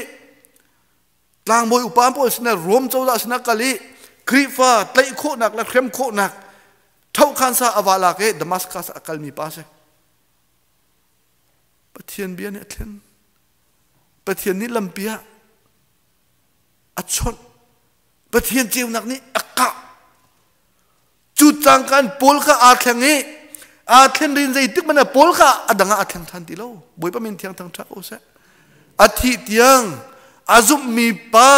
tlangbawi upa pawl sinah Rom cozah sinah kal i Khrihfa tlaih khawhnak le hrem khawhnak ṭhohkhansa a va lak i Damascus a kalmi pa a si. Pathian bia nih a thlen. Pathian nih lampi ah a chawnh. Pathian ceunak nih a kah. Cu cangka in Paul kha aa thleng i aa thlen rin zeitik hmanh ah Paul kha a dang ah aa thleng ṭhan ti lo. Bawipa min thiang thangṭhat ko seh. A thih tiang a zumhmi pa,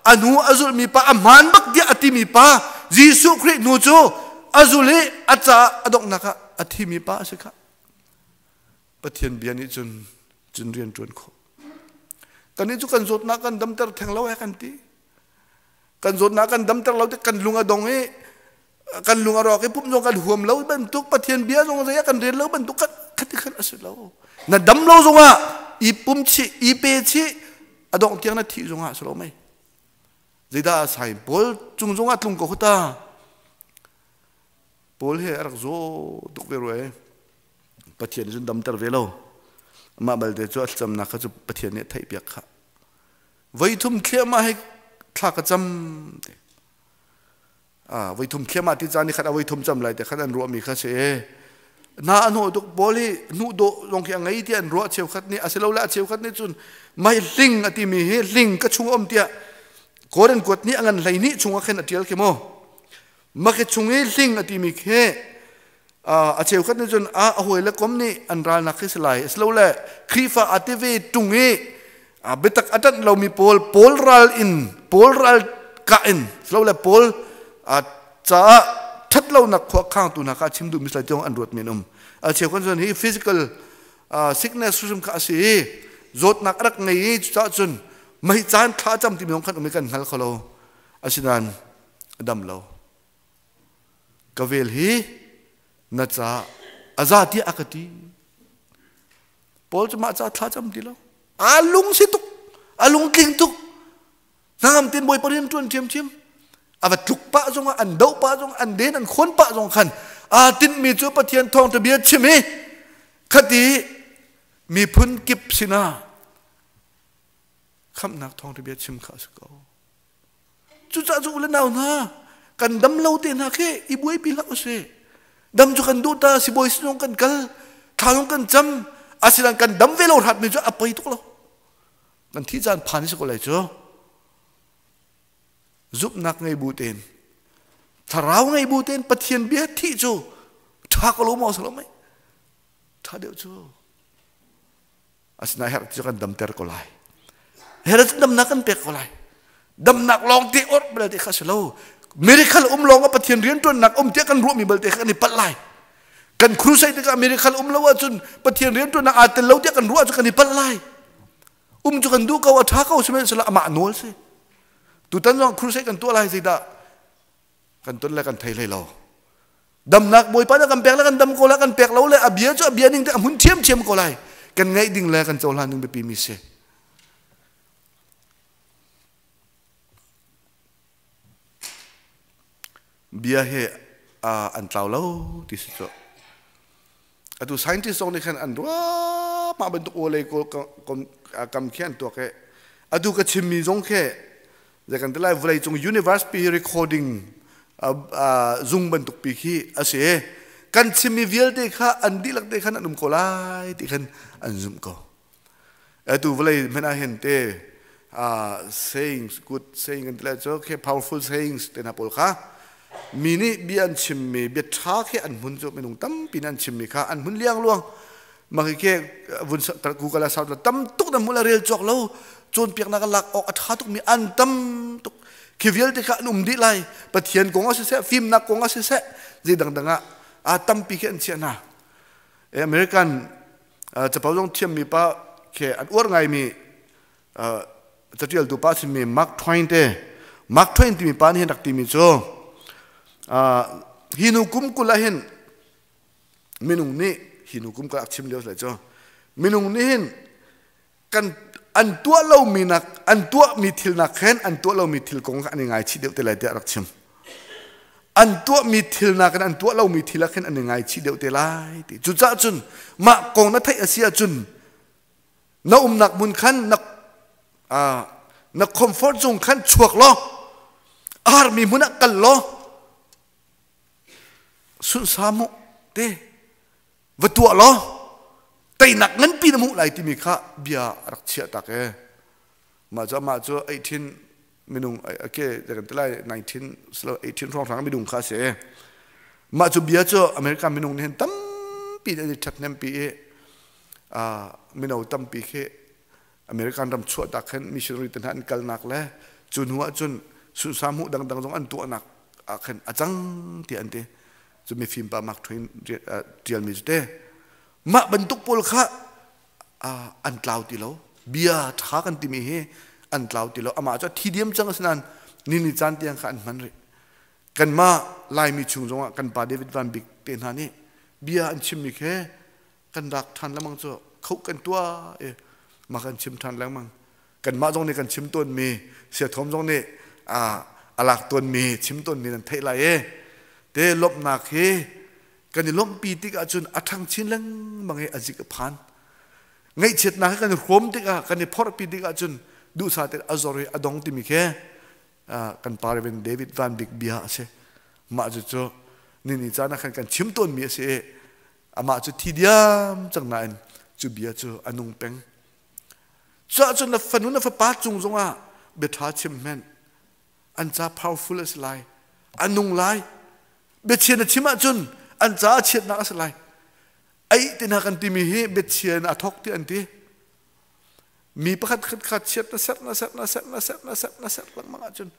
a hnu a zulhmi pa, a hmaan bak tiah a timi pa, Jesuh Khrih hnu cu a zul i a caah a donghnak ah a thimi pa a si khah. Pathian bia nih cun cun rian ṭuan khawh. Kannih cu kan zawtnak kan damter theng lo he kan ti. Kan zawtnak kan damter lo tik kan lung a dong i kan lung a rawk i pumh zong kan huam lo bantuk Pathian bia zong zei ah kan rel lo bantuk khati khan a si lo. Na dam lo zongah i pum chih i pe chih a dongh tiang na thih zongah a si lo mei. Zeidah a sai Paul cung zongah tlung ko khuta. Paul he a rak zaw tuk ve rua Pathian cun damter ve lo. Amah balte cu a thlacamnak kha cu Pathian nih a theihpiak kha. Voithum thliahmah hi thla ka cam te. Ah, voithum thliahmah ti caan ni khat a voithum cam lai te khan an ruahmi kha si. Na an hawh tuk pawl hi hnuh dawh zong khi a ngei ti an ruah cheukhat nih asilole a cheukhat nih cun mai hling a timi hi hling ka chung um tiah Korin kuat nih a ngan hlei nih chungah khin a tial khi mu. Maki chung i hling a timi khi a cheukhat nih cun a hawi le kom nih an ralnak khi si lai asilole Khrihfa a ti ve tung i biatak a ṭanh lomi pawl pawl ral in pawl ral kah in silole pawl caah ṭhat lonak khua khangtu hna kha chim duhmi si lai tiang an ruat men um. A cheukhat cun hi physical sickness hrim kha a si i zawtnak a rak ngei i cucaah cun mei caan thla cam timi zong khan um i kan hngal kho lo. Asinain a dam lo. Ka vel hi na ca a za tiah a ka ti. Paul cu mah ca thla cam ti lo. A lung si tuk, a lung tling tuk. Hnangam ten Bawipa rian ṭuan ṭhiamṭhiam. A va tluk pah zongah, an doh pah zong, an den, an khawn pah zong khan aa tinhmi cu Pathian thawngṭha bia chim i khati miphun kip sinah khamhnak thawngṭha bia chim kha a si ko. Cucaah cu u le nau hna, kan dam lo te hna khi i buaipi hlah usih. Dam cu kan duh ta, sibawi sinung kan kal, thla zong kan cam, asinain kan dam ve lo hratmi cu a poi tuk lo. Kan thih caan phan si ko lai cu. Zumhnak ngei bu tein, thlarau ngei bu tein Pathian bia thih cu ṭha ko lo maw si lo mei? Ṭha deuh cu. Asinain herh cu kan damter ko lai. Herh cu damnak kan pek ko lai. Damnak lawng te orh belte kha si lo. Miracle um lawng ah Pathian rianṭuannak um tiah kan ruahmi belte kha kan i palh lai. Kan crusade tikah miracle um lo ahcun Pathian rianṭuannak aa tel lo tiah kan ruah cu kan i palh lai. Um cu kan duh ko, a ṭha ko sihmanhsehlaw amah nawl si. Tutan zong crusade kan tuah lai zeidah kan ton le kan thei hlei lo. Damnak Bawipa nih kan pek le kan dam ko lai, kan pek lo le a bia cu a bia ning te a hmun ṭhiamṭhiam ko lai. Kan ngaih ding le kan cohlan ding biapi mi si. Bia he an tlau lo ti si cu. Atu scientist zong nih khan an ruah mah bantuk aw lei kam khi an tuak i atu ka chimmi zong khi zei kan ti lai vawlei cung universe pi recording zung bantuk pi khi a si. Kan chimmi vialte kha an dihlak te khan an um ko lai ti khan an zumh ko. Atu vawlei hmanh ah hin te Sayings, good saying kan ti lai cu khi powerful sayings te hna pawl kha mi nih bia an chimmi bia ṭha khi an hmun cu minung tampi nih an chimmi kha an hmun liangluang. Mah khi vun Google ah search tam tuk na hmu la, rel cawk lo. Cawnpiaknak a lak awk a ṭha tukmi an tam tuk. Khi vialte kha an um dih lai. Pathian kong ah siseh, fimnak kong ah siseh, zei dangdang ah a tampi khi an chiah hna. American capo zong thiammi pa khi an uar ngaimi catialtu pa simi Mark Twain te. Mark Twain timi pa nih hin rak timi cu, hi nu kum 20 ah hin minung nih, hi nu kum 20 a chim lio lai cu, minung nih hin kan an tuah lomi nak, an tuahmi thil nak khan an tuah lomi thil kong an i ngaichih deuh te lai tiah rak chim. An tuahmi thil nakin an tuah lomi thil ah khin an i ngaichih deuh te lai ti. Cucaah cun mah kong na theih a si ahcun na umnak hmun khan, na comfort zone khan chuak law a harmi hmun ah kal law sunhsa mu te va tuah law teinak nganpi na hmuh lai timi kha bia a rak chiah tak e. Mah cu amah cu 18 minung ke kan ti lai, 19 18 hrawng hrang minung kha a si. Mah cu bia cu America minung nih hin tampi an i ṭhathnempi i mino tampi khi American ram chuah tak khan missionary te hna an kalnak le cu hnu ah cun sunsa hmuh dangdang zong an tuahnak ah khan a cang ti an ti. Cu mifim pa Mark Twain ṭialmi cu te. Mah bantuk pawl kha an tlau ti lo. Bia ṭha kan timi hi an tlau ti lo. Amah cu a thi diam cang, asinain ni ni caan tiang kha an hman rih. Kanmah Laimi chung zongah kan pa David Van Bik te hna nih bia an chimmi khi kan rak ṭhan lengmang cu, khoh kan tuah i mah kan chim ṭhan lengmang. Kanmah zong nih kan chim tawnmi, Siathawm zong nih a lak tawnmi, chim tawnmi nan theih lai i te. Lawmhnak hi kan i lawmhpi tik ahcun a ṭhang chin lengmang i a zik a phan. Ngaihchiatnak hi kan i hrawm tikah, kan i phorhpi tik ahcun duhsah tein a zor i a dong timi khi kan pa Reverend David Van Bik bia a si. Mah cu nini caan ah khan kan chim tawnmi a si i amah cu thi diam cang nain cu bia cu a nung peng. Cuah cun na fanu na fapa cung zongah bia ṭha chim hmenh, an ca powerful a si lai, a nung lai. Biachia na chim ahcun an ca a chiatnak a si lai. Ei te hna kan timi hi biachia in a thawk ti an ti. Mi pakhat khat kha chiat na serh, na serh, na serh, na serh, na serh, na serh lengmang ahcun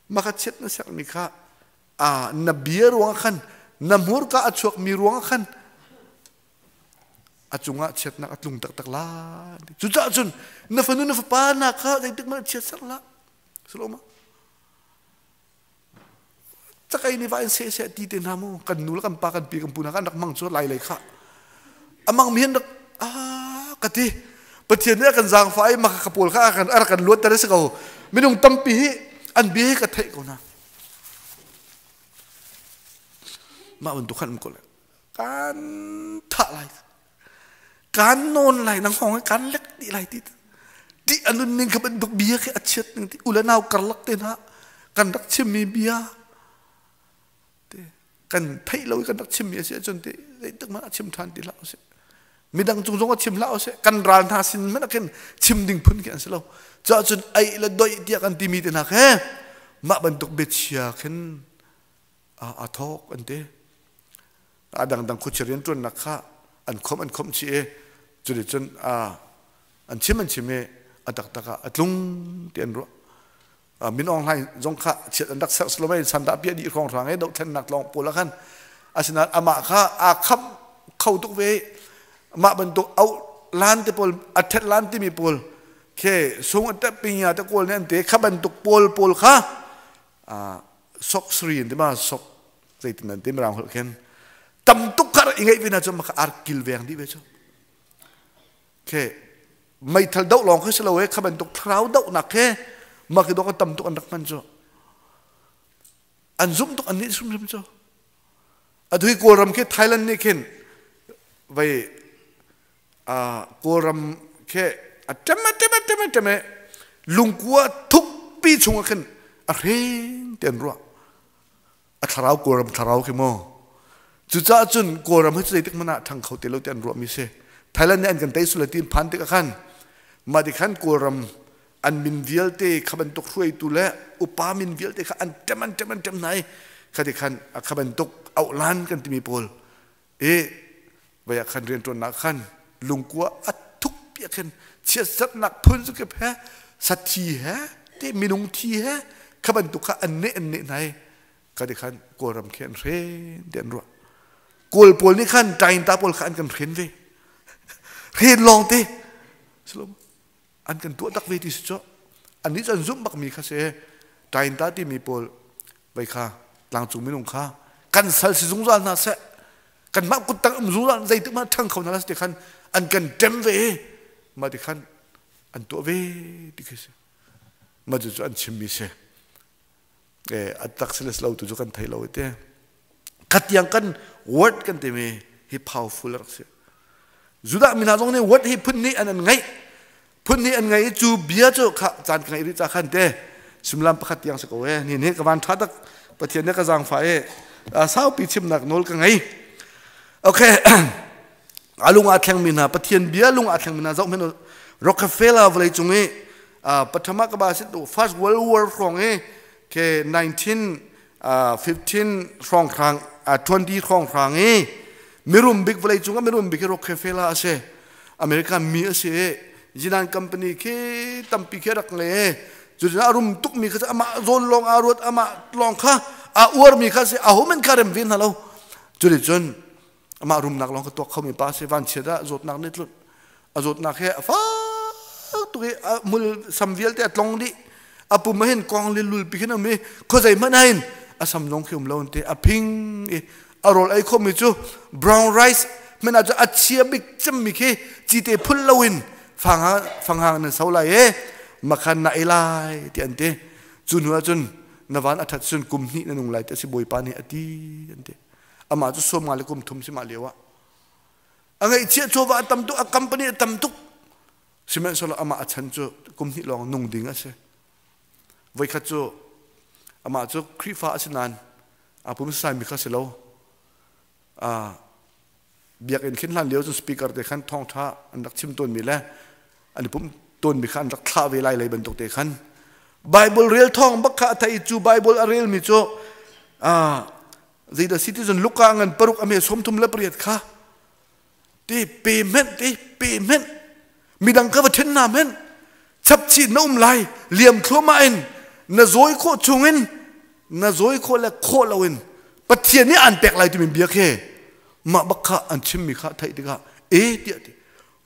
maka chiat na serhmi kha a na bia ruangah khan, na hmurka a chuakmi ruangah khan a cungah chiatnak a tlung taktak lai. Cucaah cun na fanu na fapa na kha zeitik hmanh chiat ser hlah. Saloma cakai nih va in seh seh ti te hna mu, kan nu le kan pa, kan pi kan pu hna kan rak mang cu lai lei kha amang mi hin rak a ka ti. Pathian nih a kan zaangfah i maka ka pawl kha a kan a kan luat ter si ko. Minung tampi hi an bia hi ka theih ko hna. Mah bantuk khan um ko le kan thah lai, kan nawn lai, nang hong kan lek dih lai ti ti anun ning kha bantuk bia khi a chiat ning ti. Ule nau karlak te hna kan rak chimmi bia te kan theih lo i kan rak chimmi a si ahcun te zeitik hmanh a chim ṭhan ti hlah usih. Midang cung zong a chim hlah usih. Kan ral hna sin hmanh ah khin chim ding phun khi an si lo. Cuah cun ei le doih tiah kan timi te hna khe mah bantuk biachia khin a thawk an ti. A dangdang khuachia rianṭuannak kha an khomh, an khomh chih i cuticun an chim, an chim i a taktak ah a tlung ti an ruah. Min Aung Hlaing zong kha chiat an rak serh salomei sandah piah dih hrawng hrang i dohthlennak lawng pawl ah khan. Asinain amah kha aa khamh kho tuk ve. Mah bantuk auh lan te pawl, a thet lan timi pawl khe sung a tep pinya te kawl nih an te kha bantuk pawl pawl kha sok sri in ti ma sok zeitin an ti mirang holh khin tam tuk kha i ngeih ve na cu maka ar kil veng dih ve cu khe meithal doh lawng khi si lo e. Kha bantuk thlarau dohnak khe mah khi dawk tam tuk an rak hman cu, an zum tuk an nih hrimhrim cu. Atu hi Kawlram khi Thailand nih khin vei Kawlram khi a ṭem, a ṭem, a ṭem, a ṭem e lungkua thukpi chungah khin a hreng ti an ruah a thlarau, Kawlram thlarau khi mu. Cucaah cun Kawlram hi zeitik hmanh ah ṭhang kho te lo ti an ruahmi si. Thailand nih an kan tei sula ti phan tikah khan mah ti khan Kawlram An min vialte kha bantuk hruaitu le upa min vialte kha an ṭem an ṭem an ṭem hna i khati khan kha bantuk auhlan kan timi pawl i vei ah khan rianṭuannak khan lungkua a thuk piak khin chiatserhnak phun zukip he sathi he ti minung thi he kha bantuk kha an neh an neh hna i khati khan Kawlram khi an hren ti an ruah. Kawl pawl nih khan Tainta pawl kha an kan hren ve. Hren lawng te. An kan tuah tak ve ti si cu. Annih cu an zumh bakmi kha si. Tainta timi pawl vei kha tlangcung minung kha kan sal si zungzal hna seh. Kanmah kuttang um zungzal zeitik hmanh ṭhang kho hna la ti khan an kan ṭem ve. Mah ti khan an tuah ve ti khi si. Mah cu an chimmi si. A tak si le si lo tu cu kan thei lo te. Khatiang kan word kan timi hi powerful rak si. Judah mi hna zong nih word hi phun nih an an ngaih. Phun nih an ngaih i cu bia cu kha caan ka ngaih rih ca khan te sumlam pakhat tiang si ko e. Ni nih ka van tha tak Pathian nih ka zaangfah i saupi chimnak nawl ka ngei. Okay. A lung aa thlengmi hna Pathian bia lung aa thlengmi hna zoh hmanh Rockefeller vawlei cung i pathama ka ba sit First World War hrawng i ke 1915 hrawng hrang 20 hrawng hrang i mirum bik vawlei cung ah mirum bik hi Rockefeller a si. American mi a si i Jinan company khi tampi khi rak ngei i cu a rum tukmi kha amah zawn lawng aa ruat, amah lawng kha aa uarmi kha si, aho men kha rem ve hna lo. Cu cun amah rumnak lawng ka tuak khomi pa si. Vanchiat ah zawtnak nih tlunh, a zawtnak he a fak tuk i a mul sam vialte a tlong dih, a pum ah hin kong le lul pi khin um i khuazei hmanh ah hin a sam lawng khi um lo te a phing i a rawl ei khomi cu brown rice hmanh ah cu a chia bik cemmi khi cite phul loin fanghang fanghang nan so lai e, makhan na ei lai ti an ti. Cu hnu ah cun na van a that cun kum hnih na nung lai ti a si, Bawipa nih a ti an ti. Amah cu 50 le kum 30 si mah lio ah. A ngeihchiah chawva a tam tuk, a company a tam tuk, sihmanhsehlaw amah a chan cu kum hnih lawng nung ding a si. Voikhat cu amah cu Khrihfa a si nain a pum saimi kha si lo. Biakinn khin hlan lio cu speaker te khan thawngṭha an rak chim tawnmi le an i pumh tawnmi kha an rak thlah ve lai lei bantuk te khan Bible rel thawng bak kha a thei. Cu Bible a relmi cu zeidah citizen Luka ngan 6 a me 38 kha te pe hmenh, te pe hmenh, midang ka va ṭhen na hmenh, chapchih na um lai, liam thluahmah in na zawi khawh chungin na zawi khawh le khawh loin Pathian nih an pek lai timi bia khi mah bak kha an chimmi kha theih tikah e tiah ti.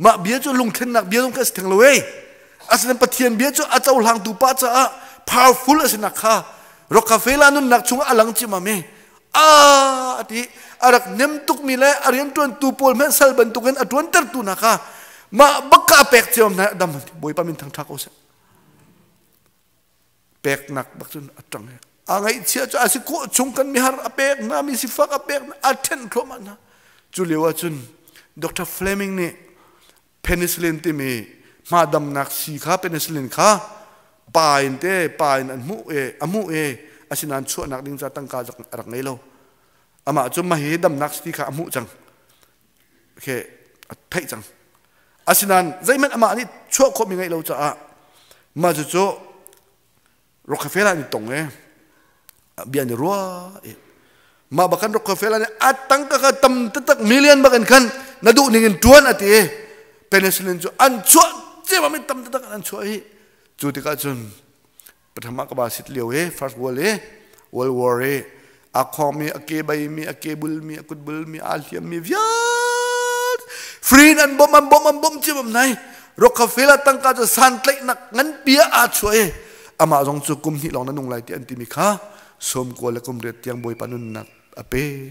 Mah bia cu lungthlennak bia zong kha a si theng lo e. Asinain Pathian bia cu a cohlangtu pa caah powerful a sinak kha Rockefeller nunnak chungah a lang cimam i a ti. A rak nem tukmi le a rianṭuantu pawl hmanh sal bantukin a ṭuantertu hna kha mah bak ka a pek cio hna dam. Bawipa min thangṭha ko seh. Peknak bak cun a ṭang a ngaihchia cu a si khawh chung kan mihar a pek hna, mi sifak a pek hna, a ṭhenh thluahmah hna. Cu lio ah cun Dr. Fleming nih penicillin timi hma damnak sii kha, penicillin kha pa in te pa in an hmuh e a hmuh e. Asinain chuahnak ding ca tangka a rak ngei lo. Amah cu mah hi damnak si kha a hmuh cang ke a theih cang, asinain zeihmanh amah nih chuah khawhmi ngeih lo caah mah cu cu Rockefeller nih tong e bia ni rua e. Mah bakan Rockefeller nih a tangka kha tam taktak million bakin khan na duh ning in tuan a ti e. Penicillin cu an chuah cema min tam taktak an chuah hi. Cu tikah cun pathama ka ba sit lio he First World he World War he a khong mi, a ke bai mi, a ke bul mi, a kut bul mi, a hliam mi vialte free an bom an bom an bom cimam nai. Rockefeller tangka cu santlaihnak nganpi ah aa chuah i amah zong cu kum hnih lawng na nung lai ti an timi kha 90 le kum 8 tiang Bawipa nunnak a pe.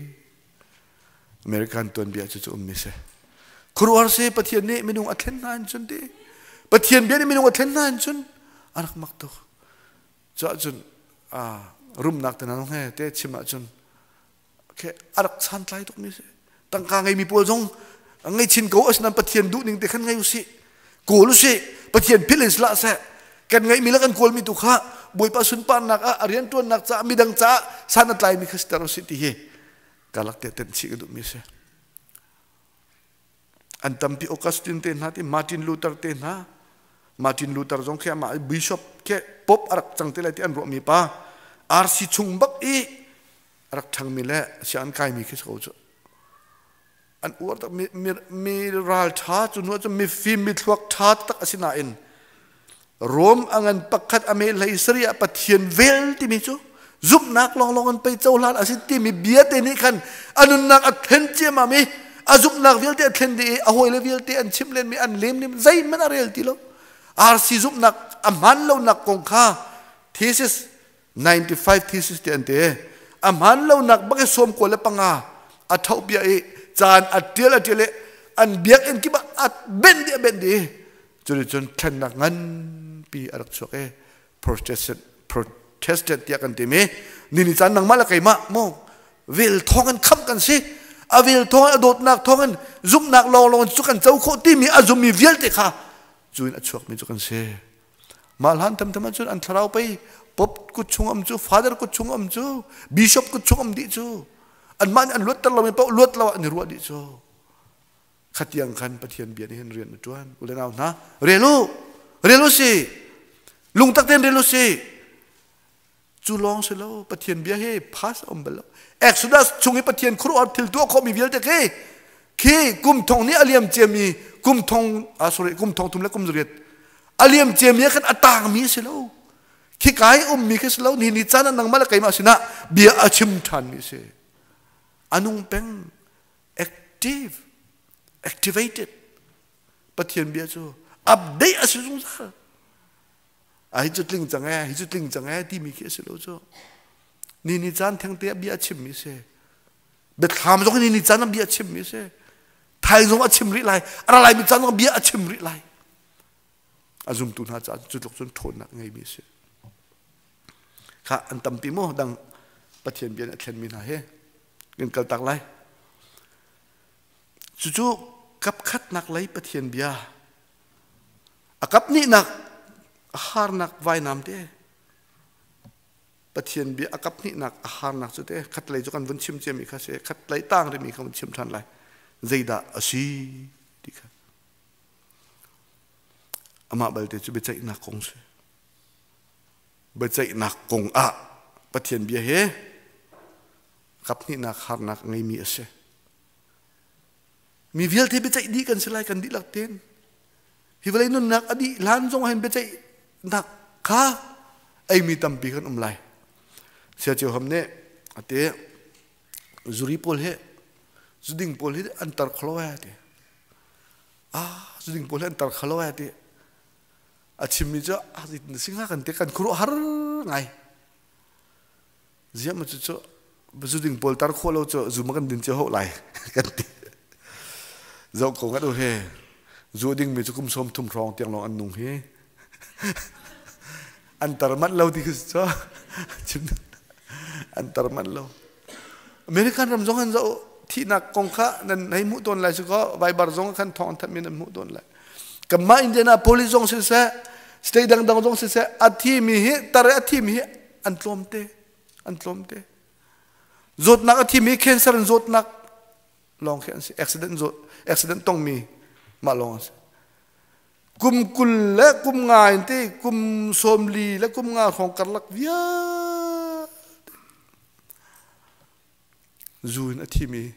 American tuanbia cu cu ummi si. Khuaruahhar si. Pathian nih minung a thlen hna in cun ti Pathian bia nih minung a thlen hna in cun a rak mak tuk. Cuahcun rumnak te hna he te chim ahcun a rak santlai tukmi si. Tangka ngeimi pawl zong ngei chin ko, asinain Pathian duh ning te khan ngei usih, kawl usih. Pathian philh in slah seh. Kan ngeihmi le kan kawlmi tu kha Bawipa sunparnak ah, a rianṭuannak caah, midang caah san a tlaimi kha siter usih ti hi ka lak te tenh chih ka duhmi si. An tampi, Augustine te hna ti, Martin Luther te hna. Martin Luther zong khi amah bishop khi pope a rak cang te lai ti an ruahmi pa RC chung bak i a rak ṭhangmi le sianginn kaimi khi si ko cu. An uar tak mi, mi, mi ralṭha cu nu cu mifim mi thluak ṭha tak a si nain Rom a ngan pakhat a me hlei sarih ah Pathian vel timi cu zumhnak lawnglawng an pei cohlan a si timi bia te nih khan a nunnak a thlen ciammam i a zumhnak vialte a thlen dih i a hawile vialte an chimh lenmi an lem nim zeihmanh a rel ti lo. RC zumhnak a hmaan lonak kong kha thesis 95 thesis ti an ti. A hmaan lonak bak i 95 a tho bia i caan a tial a tial i an biakinn kip ah a benh dih a benh dih. Cuticun thlennak nganpi a rak chuak i Protestant Protestant tiah kan timi ni ni caan nangmah le keimah maw vel thawng in khamh kan si a vel thawng a dawtnak thawng in zumhnak lawnglawng cu kan co khawh timi a zummi vialte kha cu in a chuakmi cu kan si. Mah hlan thamtham ahcun an thlarau pei pop kut chung am cu father kut chung am cu bishop kut chung am dih cu anmah nih an luatter lomi paoh luat lo ah an i ruah dih cu. Khatiang khan Pathian bia nih hin rian a ṭuan. U le nau hna, rel u, rel u si. Lungtak tein rel u si. Cu lawng si lo, Pathian bia hi pass a um bal lo. Exodus chung i Pathian khuaruahhar thil tuah khawhmi vialte khi khi kum thong nih a liam ciami kum thong ah sorry kum thong thum le kum zariat a liam ciami ah khan a tangmi si lo. Khi kai ummi khi si lo ni ni caan ah nangmah le keimah sinah bia a chim ṭhanmi si. A nung peng active activated Pathian bia cu update a si zungzal a hi cu tling cang e hi cu tling cang e timi khi a si lo cu ni ni caan thengte a bia a chimmi si biathlam zong ni ni caan a bia a chimmi si thai zong a chim rih lai a ra laimi caan zong bia a chim rih lai a zumtu hna caah cu tluk cun ṭhawnnak ngeimi a si kha an tampi maw dang Pathian bia nih a thlenmi hna hi kan kaltak lai. Cucu kapkhatnak lei Pathian bia a kap hnihnak a harnak vainam te Pathian bia a kap hnihnak a harnak cu te khatlei cu kan vun chim ciami kha si khatlei tang rimi kha vun chim ṭhan lai zeidah a si ti kha amah balte cu biaceihnak kong si biaceihnak kong ah Pathian bia he kaphnihnak harnak a ngeimi a si. Mi vialte biaceih dih kan si lai kan dihlak tein. Hi vawlei nunnak a dih hlan zong hin biaceihnak kha eimi tampi kan um lai. Sia Cio Ham nih a ti zuri pawl hi zuding pawl hi an tar kholo ai ti. Ah zuding pawl hi an tar kholo ai ti. A chimmi cu a si hnga kan ti kan khuaruah har ngai. Ziah ma cu zu ding pawl tar khawh lo cu zu ma kan din cio ho lai kan ti. Zoh ko ngat u he. Zu ding mi cu kum 30 hrawng tiang lawng an nung hi. An tar manh lo ti khi cu chim an tar manh lo. American ram zong an zoh thihnak kong kha nan hei hmuh tawn lai si kaw Viber zong khan thawng an thanh mi nan hmuh tawn lai. Kanmah Indianapolis zong siseh state dangdang zong siseh a thimi hi tar a thimi hi an tlawmte an tlawmte zawtnak a thimi cancer in zawtnak lawng khi an si accident zawt accident tongmi mah lawng an si kum 20 le kum nga in ti kum 40 le kum nga hrawng karlak vialte zu in a thimi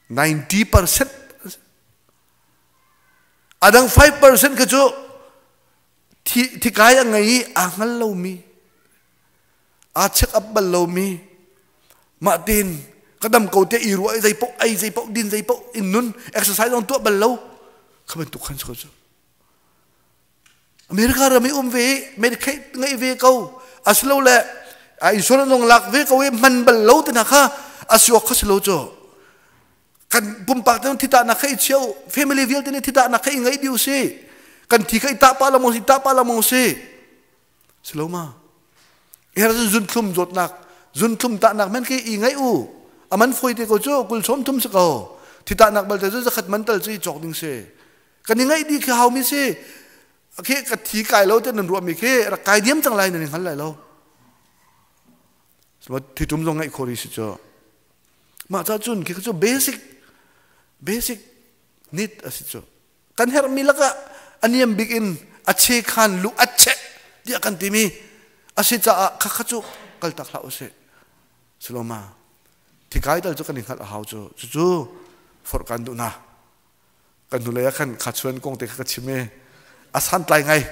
90% a dang 5% kha cu thikai a ngei i aa hngal lomi aa check up bal lomi mah tein ka dam ko te i ruah i zei paoh ei zei paoh din zei paoh in nun exercise zong tuah bal lo kha bantuk khan si ko cu America ram i um ve i Medicaid ngeih ve ko asilole insurance zong lak ve ko i hman bal lo te hna kha a si awk kha si lo cu kan pumpak te thitahnak kha i cheu family vialte nih thitahnak kha i ngeih dih si kan thi kha i tah pa lamong si tah pa lamong si si lo ma her zunthlum zawtnak zunthlum tahnak men khi i ngeih u aman foi te ko cu kul som thum si ko thitahnak balte cu zakhat man tal cu i cawk ding si kan i ngeih dih khi hau mi si khi ka thi kai lo te nan ruah mi khi rak kai diam cang lai nan i hngal lai lo thitum zong ngeih khawh ri si cu Mah ca cun khi cu basic basic need a si cu. Kan herhmi lakah a niam bik in A che khan lu a che tiah kan timi a si caah khakha cu kaltak hlah usih. Siloma thikai tal cu kan i hngalh a hau cu. Cucu forh kan duh hna. Kan hnulei ah khan khachuan kong te kha ka chim i a santlai ngai.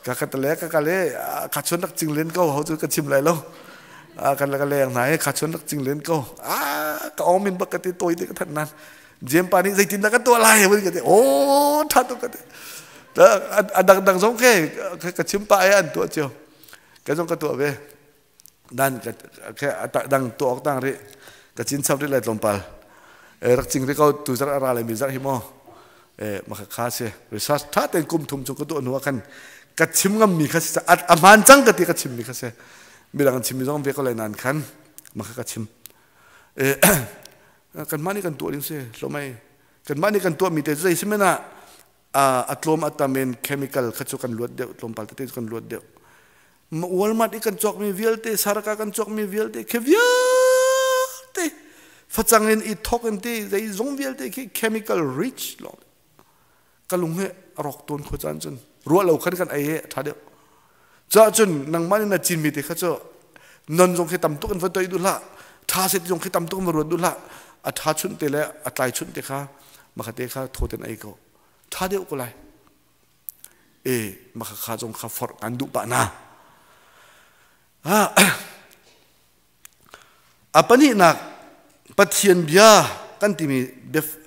Ka ka tale ka ka le khachuan rak cing len ko ho cu ka chim lai lo. Kan le ka leng hna i khachuan rak cing len ko. Ka ong min bak ka ti tawi te ka that nan. Jem pa nih zeitin dah ka tuah lai vun ka ti. Oh, tha tuk ka ti. A dang dang zong ke ka chim pa ai an tuah cio. Ka zong ka tuah ve. Dan ka dang tuah awk tang ri ka cin chap ri lai tlawmpal. Rak cing ri ko tu zar ara le mi zar hi mo. Maka kha si research tha ten kum thum chung ka tuah hnu ah khan ka chim ngam mi kha si a hmaan cang ka ti ka chim mi kha si. Midang chim mi zong ve ko lai nan khan maka ka chim. Kanmah nih kan tuah ding si hlomai kanmah nih kan tuah mi te zei si men ah a tlawm a tam in chemical kha cu kan luat deuh, tlawmpal tete cu kan luat deuh. Walmart i kan cawk mi vialte, Saraka kan cawk mi vialte khi vialte facang in i thok in ti zei zong vialte khi chemical rich long. Ka lung he a rawk tawn kho caan cun ruah lo khan kan ei he a ṭha deuh. Ca cun nangmah nih na cinmi te kha cu non zong khi tam tuk in va toih duh hlah, ṭha set zong khi tam tuk in va ruat duh hlah. A ṭha chunh te le a tlai chunh te kha makha te kha thaw ten ei ko, ṭha deuh ko lai. E makha kha zong kha forh kan duh pah na. A pahnihnak Pathian bia kan timi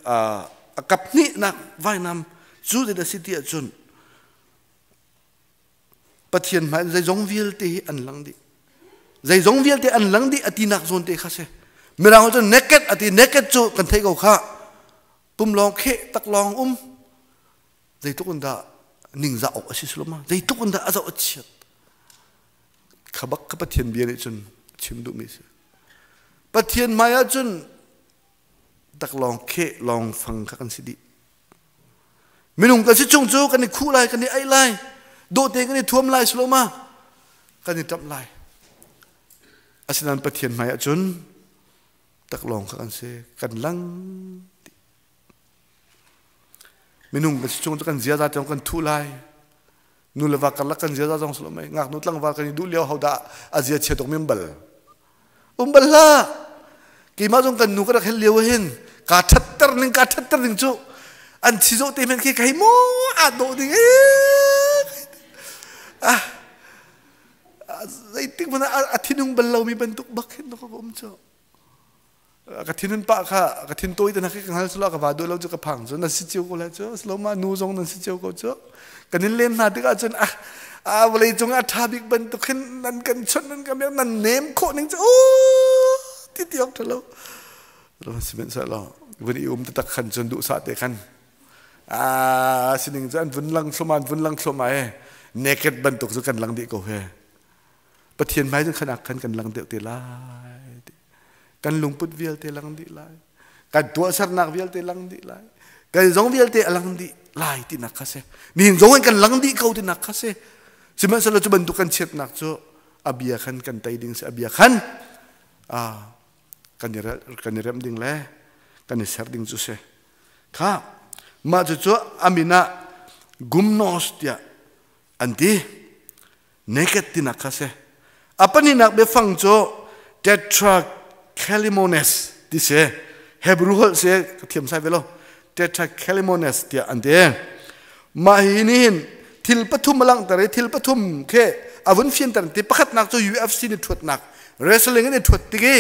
a kap hnihnak vainam cu zeidah a si ti ahcun Pathian hmai zeizong vialte hi an lang dih. Zeizong vialte an lang dih a tinak zawn te kha si. Mirang cu naked a ti. Naked cu kan theih ko kha. Pum lawng kheh tak lawng um. Zeitluk in dah ningzah awk a si sulama? Zeitluk in dah a zoh a chiat? Kha bak ka Pathian bia nih cun chim duhmi si. Pathian hmai ah cun taklawng kheh lawng fang kha kan si dih. Minung kan si chung cu kan i khuh lai, kan i aih lai, dawhte kan i thuam lai sulama kan i ṭamh lai. Asinain Pathian hmai ah cun taklawng kha kan si, kan lang. Minung kan si chung cu kan ziaza tiang kan thuh lai. Nu le va karlak kan ziaza zong si lo mei. Ngaknu tlangval kan i duh lio hodah a zia chia tuk mi bal. Um bal hlah. Keimah zong kan nu ka rak hel lio hin kaa thatter ning, kaa thatter ning cu an chi zawh te men khi kai mu aa dawh ding ah zeitik hmanh ah a thinung bal lomi bantuk bak hin ka um cu. Ka thinun pah kha ka thin tawi te na ka hngal sula ka va duh lo cu ka phang cu. Nan si cio ko lai cu sloma nu zong nan si cio ko cu. Kan in lem hna tikah cun a a vawlei cung a tha bik bantuk hin nan kan chawnh, nan kan biak, nan nem khawh ning cu ti ti ok thalo lo. Sihmanhsehlaw vun i um taktak khan cun duhsah te khan a sining cu an vun lang thluma, an vun lang thluma e naked bantuk cu kan lang dih ko he. Pathian hmai cun khan khan kan lang deuh te lai. Kan lungput vialte lang dih lai, kan tuahsernak vialte lang dih lai, kan zong vialte a lang dih lai tinak kha si. Nihin zong in kan lang dih ko tinak kha si. Sihmanhsehlaw cu bantuk kan chiatnak cu a bia khan kan tei ding si, a bia khan kan i remh ding le kan i ser ding cu si kha. Mah cucu a min ah gumnos tiah an ti, naked tinak kha si. A pahnihnak biafang cu tetracalimones ti si. Hebrew holh si, ka thiam sai ve lo. Tetracalimones tiah an ti. Mah hi nih hin thil pathum a langhter i thil pathum khi a vun fianter ti. Pakhatnak cu UFC ni ṭhuatnak, wrestling in i ṭhuat tik i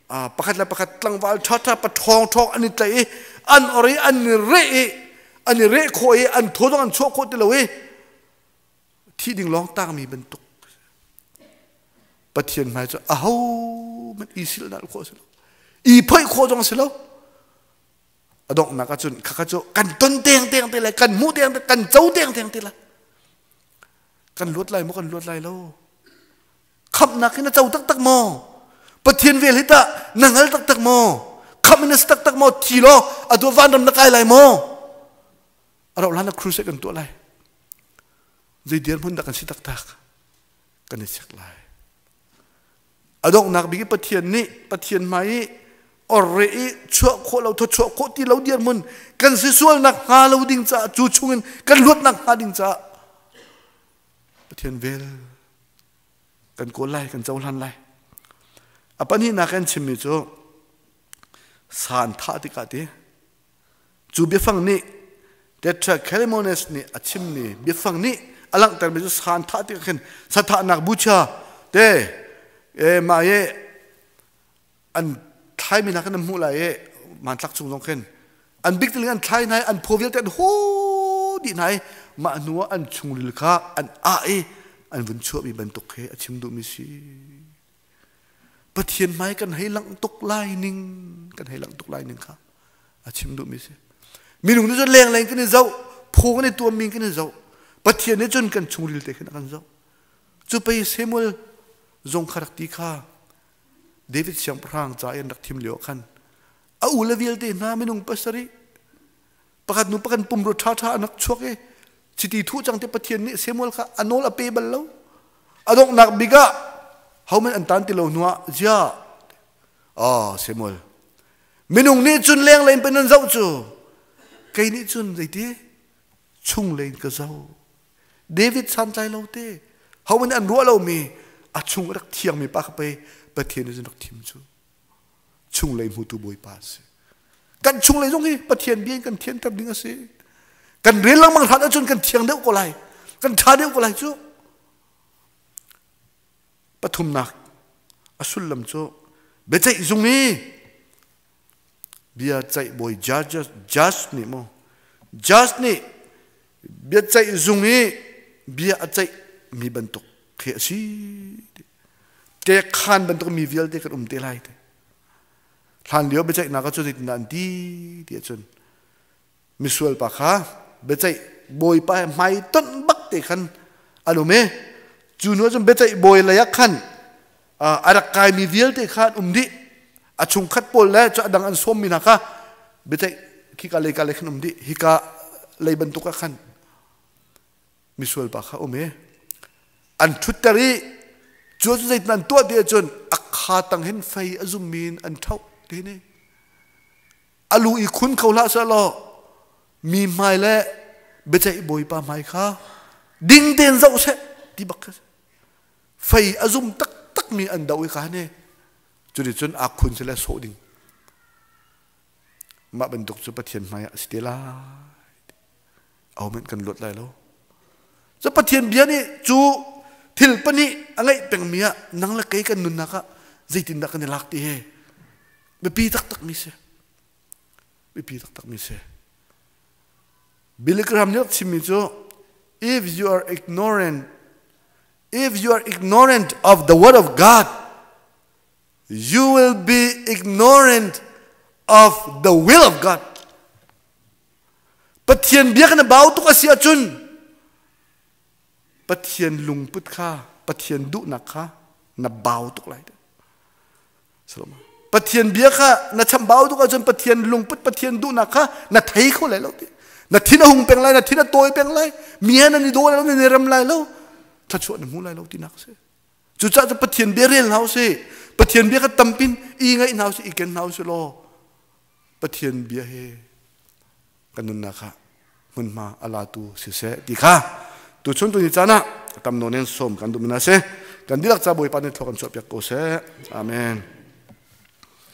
pakhat le pakhat tlangval ṭhaṭha pa ṭhawng ṭhawng an i tlaih i an or i an i reh i an i reh khawh i an thaw zong an chuah khawh ti lo i thi ding lawng tangmi bantuk. Pathian hmai cu aho hmanh i silhnalh khawh si lo, i phoih khawh zong si lo. A donghnak ahcun khakha cu kan ton teng teng te lai, kan hmuh teng, kan co teng teng te lai. Kan luat lai maw, kan luat lai lo? Khamhnak hi na co taktak maw? Pathian vel hi tah na hngal taktak maw? Khamh in na si taktak maw? Thi law atu vanram na kai lai maw? A rauh hlan ah crusade kan tuah lai. Zei dirhmun dah kan si taktak kan i check lai. A donghnak bik i Pathian nih, Pathian hmai i orre i chuah khawh lo, thawchuah khawh ti lo dirhmun kan si sualnak hnga lo ding caah, cu chungin kan luatnak hnga ding caah. Pathian vel kan kawl lai, kan cohlan lai. A pahnihnak kan chimmi cu san thah tikah ti cu biafang nih Tetracalimones nih a chimmi biafang nih a langhtermi cu san thah tikah khin sathahnak bucha te e mah ye an thlaimi hna khan an hmuh lai i hmanthlak chung zong khin an bik tiling an thlai hna i an phaw vialte an hu dih hna i mah hnu ah an chungril kha an ah i an vun chuahmi bantuk khi a chim duhmi si. Pathian hmai kan hei langh tuk lai ning kan hei langh tuk lai ning kha a chim duhmi si. Minung nih cun lengleng kan i zoh, phaw kan i tuammi kan i zoh. Pathian nih cun kan chungril te khin a kan zoh. Cu pei Samuel zong kha rak ti kha David siangpahrang ca i an rak thim lio ah khan a u le vialte hna minung pasarih pakhat nu pakhat pumrua ṭhaṭha an rak chuak i chiti thuh cang te Pathian nih Samuel kha a nawl a pe bal lo. A donghnak bik ah hohmanh an tan ti lo hnuah ziah oh Samuel minung nih cun lenglei in pen an zoh cu kei nih cun zeiti chunglei in ka zoh. David santlai lo te hohmanh an ruah lomi a chung rak thiangmi pa kha pei Pathian nih rak thim cu chunglei hmutu Bawipa a si. Kan chunglei zong hi Pathian bia in kan thianter ding a si. Kan rel lengmang hlan ahcun kan thiang deuh ko lai, kan ṭha deuh ko lai cu. Pathumnak a sullam cu biaceih zung i bia ceih bawi judge judge nih mu judge nih bia ceih zung i bia a ceih mi bantuk khi a si tek khan bantuk mi vialte kan um te lai te hlan lio biaceihnak ah cun zeitindah an ti ti ahcun misual pa kha biaceih bawipa he hmai tonh bak te khan an um i cu hnu cun biaceih bawi lei ah khan a rak kaimi vialte kha an um dih. A chungkhat pawl le cu a dang an sawmmi hna kha biaceih khika lei ka lei khan um dih. Hika lei bantuk ah khan misual pa kha um i an ṭhutter i cu cu zeitin an tuah ti ahcun a kha tang hin fei a zummi in an ṭhoh ti ni a lu i khun kho hlah seh law mi hmai le biaceih bawipa hmai kha ding tein zoh seh ti bak kha fei a zum taktakmi an doh i kha ne cuti cun aa khun seh le sawh ding mah bantuk cu Pathian hmai ah a si te lai. Ahohmanh kan luat lai lo. Cu Pathian bia nih cu thil pahnih a ngeih pengmi ah nang le kei kan nunnak ah zeitindah kan i lak ti he biapi taktakmi si. Biapi taktakmi si. Billy Graham nih chimmi cu if you are ignorant of the word of God, you will be ignorant of the will of God. Pathian bia kan bau tuk a si ahcun Pathian lungput kha Pathian duhnak kha na bau tuk lai. Pathian bia kha na chambau tuk ahcun Pathian lungput Pathian duhnak kha na thei kho lai lo ti. Na thin a hung peng lai, na thin a tawi peng lai, mi he nan i daw lai lo, nan i rem lai lo, thluachuah na hmu lai lo tinak a si. Cucaah cu Pathian bia rel hna usih. Pathian bia kha tampin i ngaih hna usih, i ken hna usih law Pathian bia he kan nunnak ah hmunhma a latu siseh ti kha tuchun tuni caan ah tam nawn in sawm kan duh mi hna si. Kan dihlak ca Bawipa nih thlua kan chuahpiak ko seh. Amen.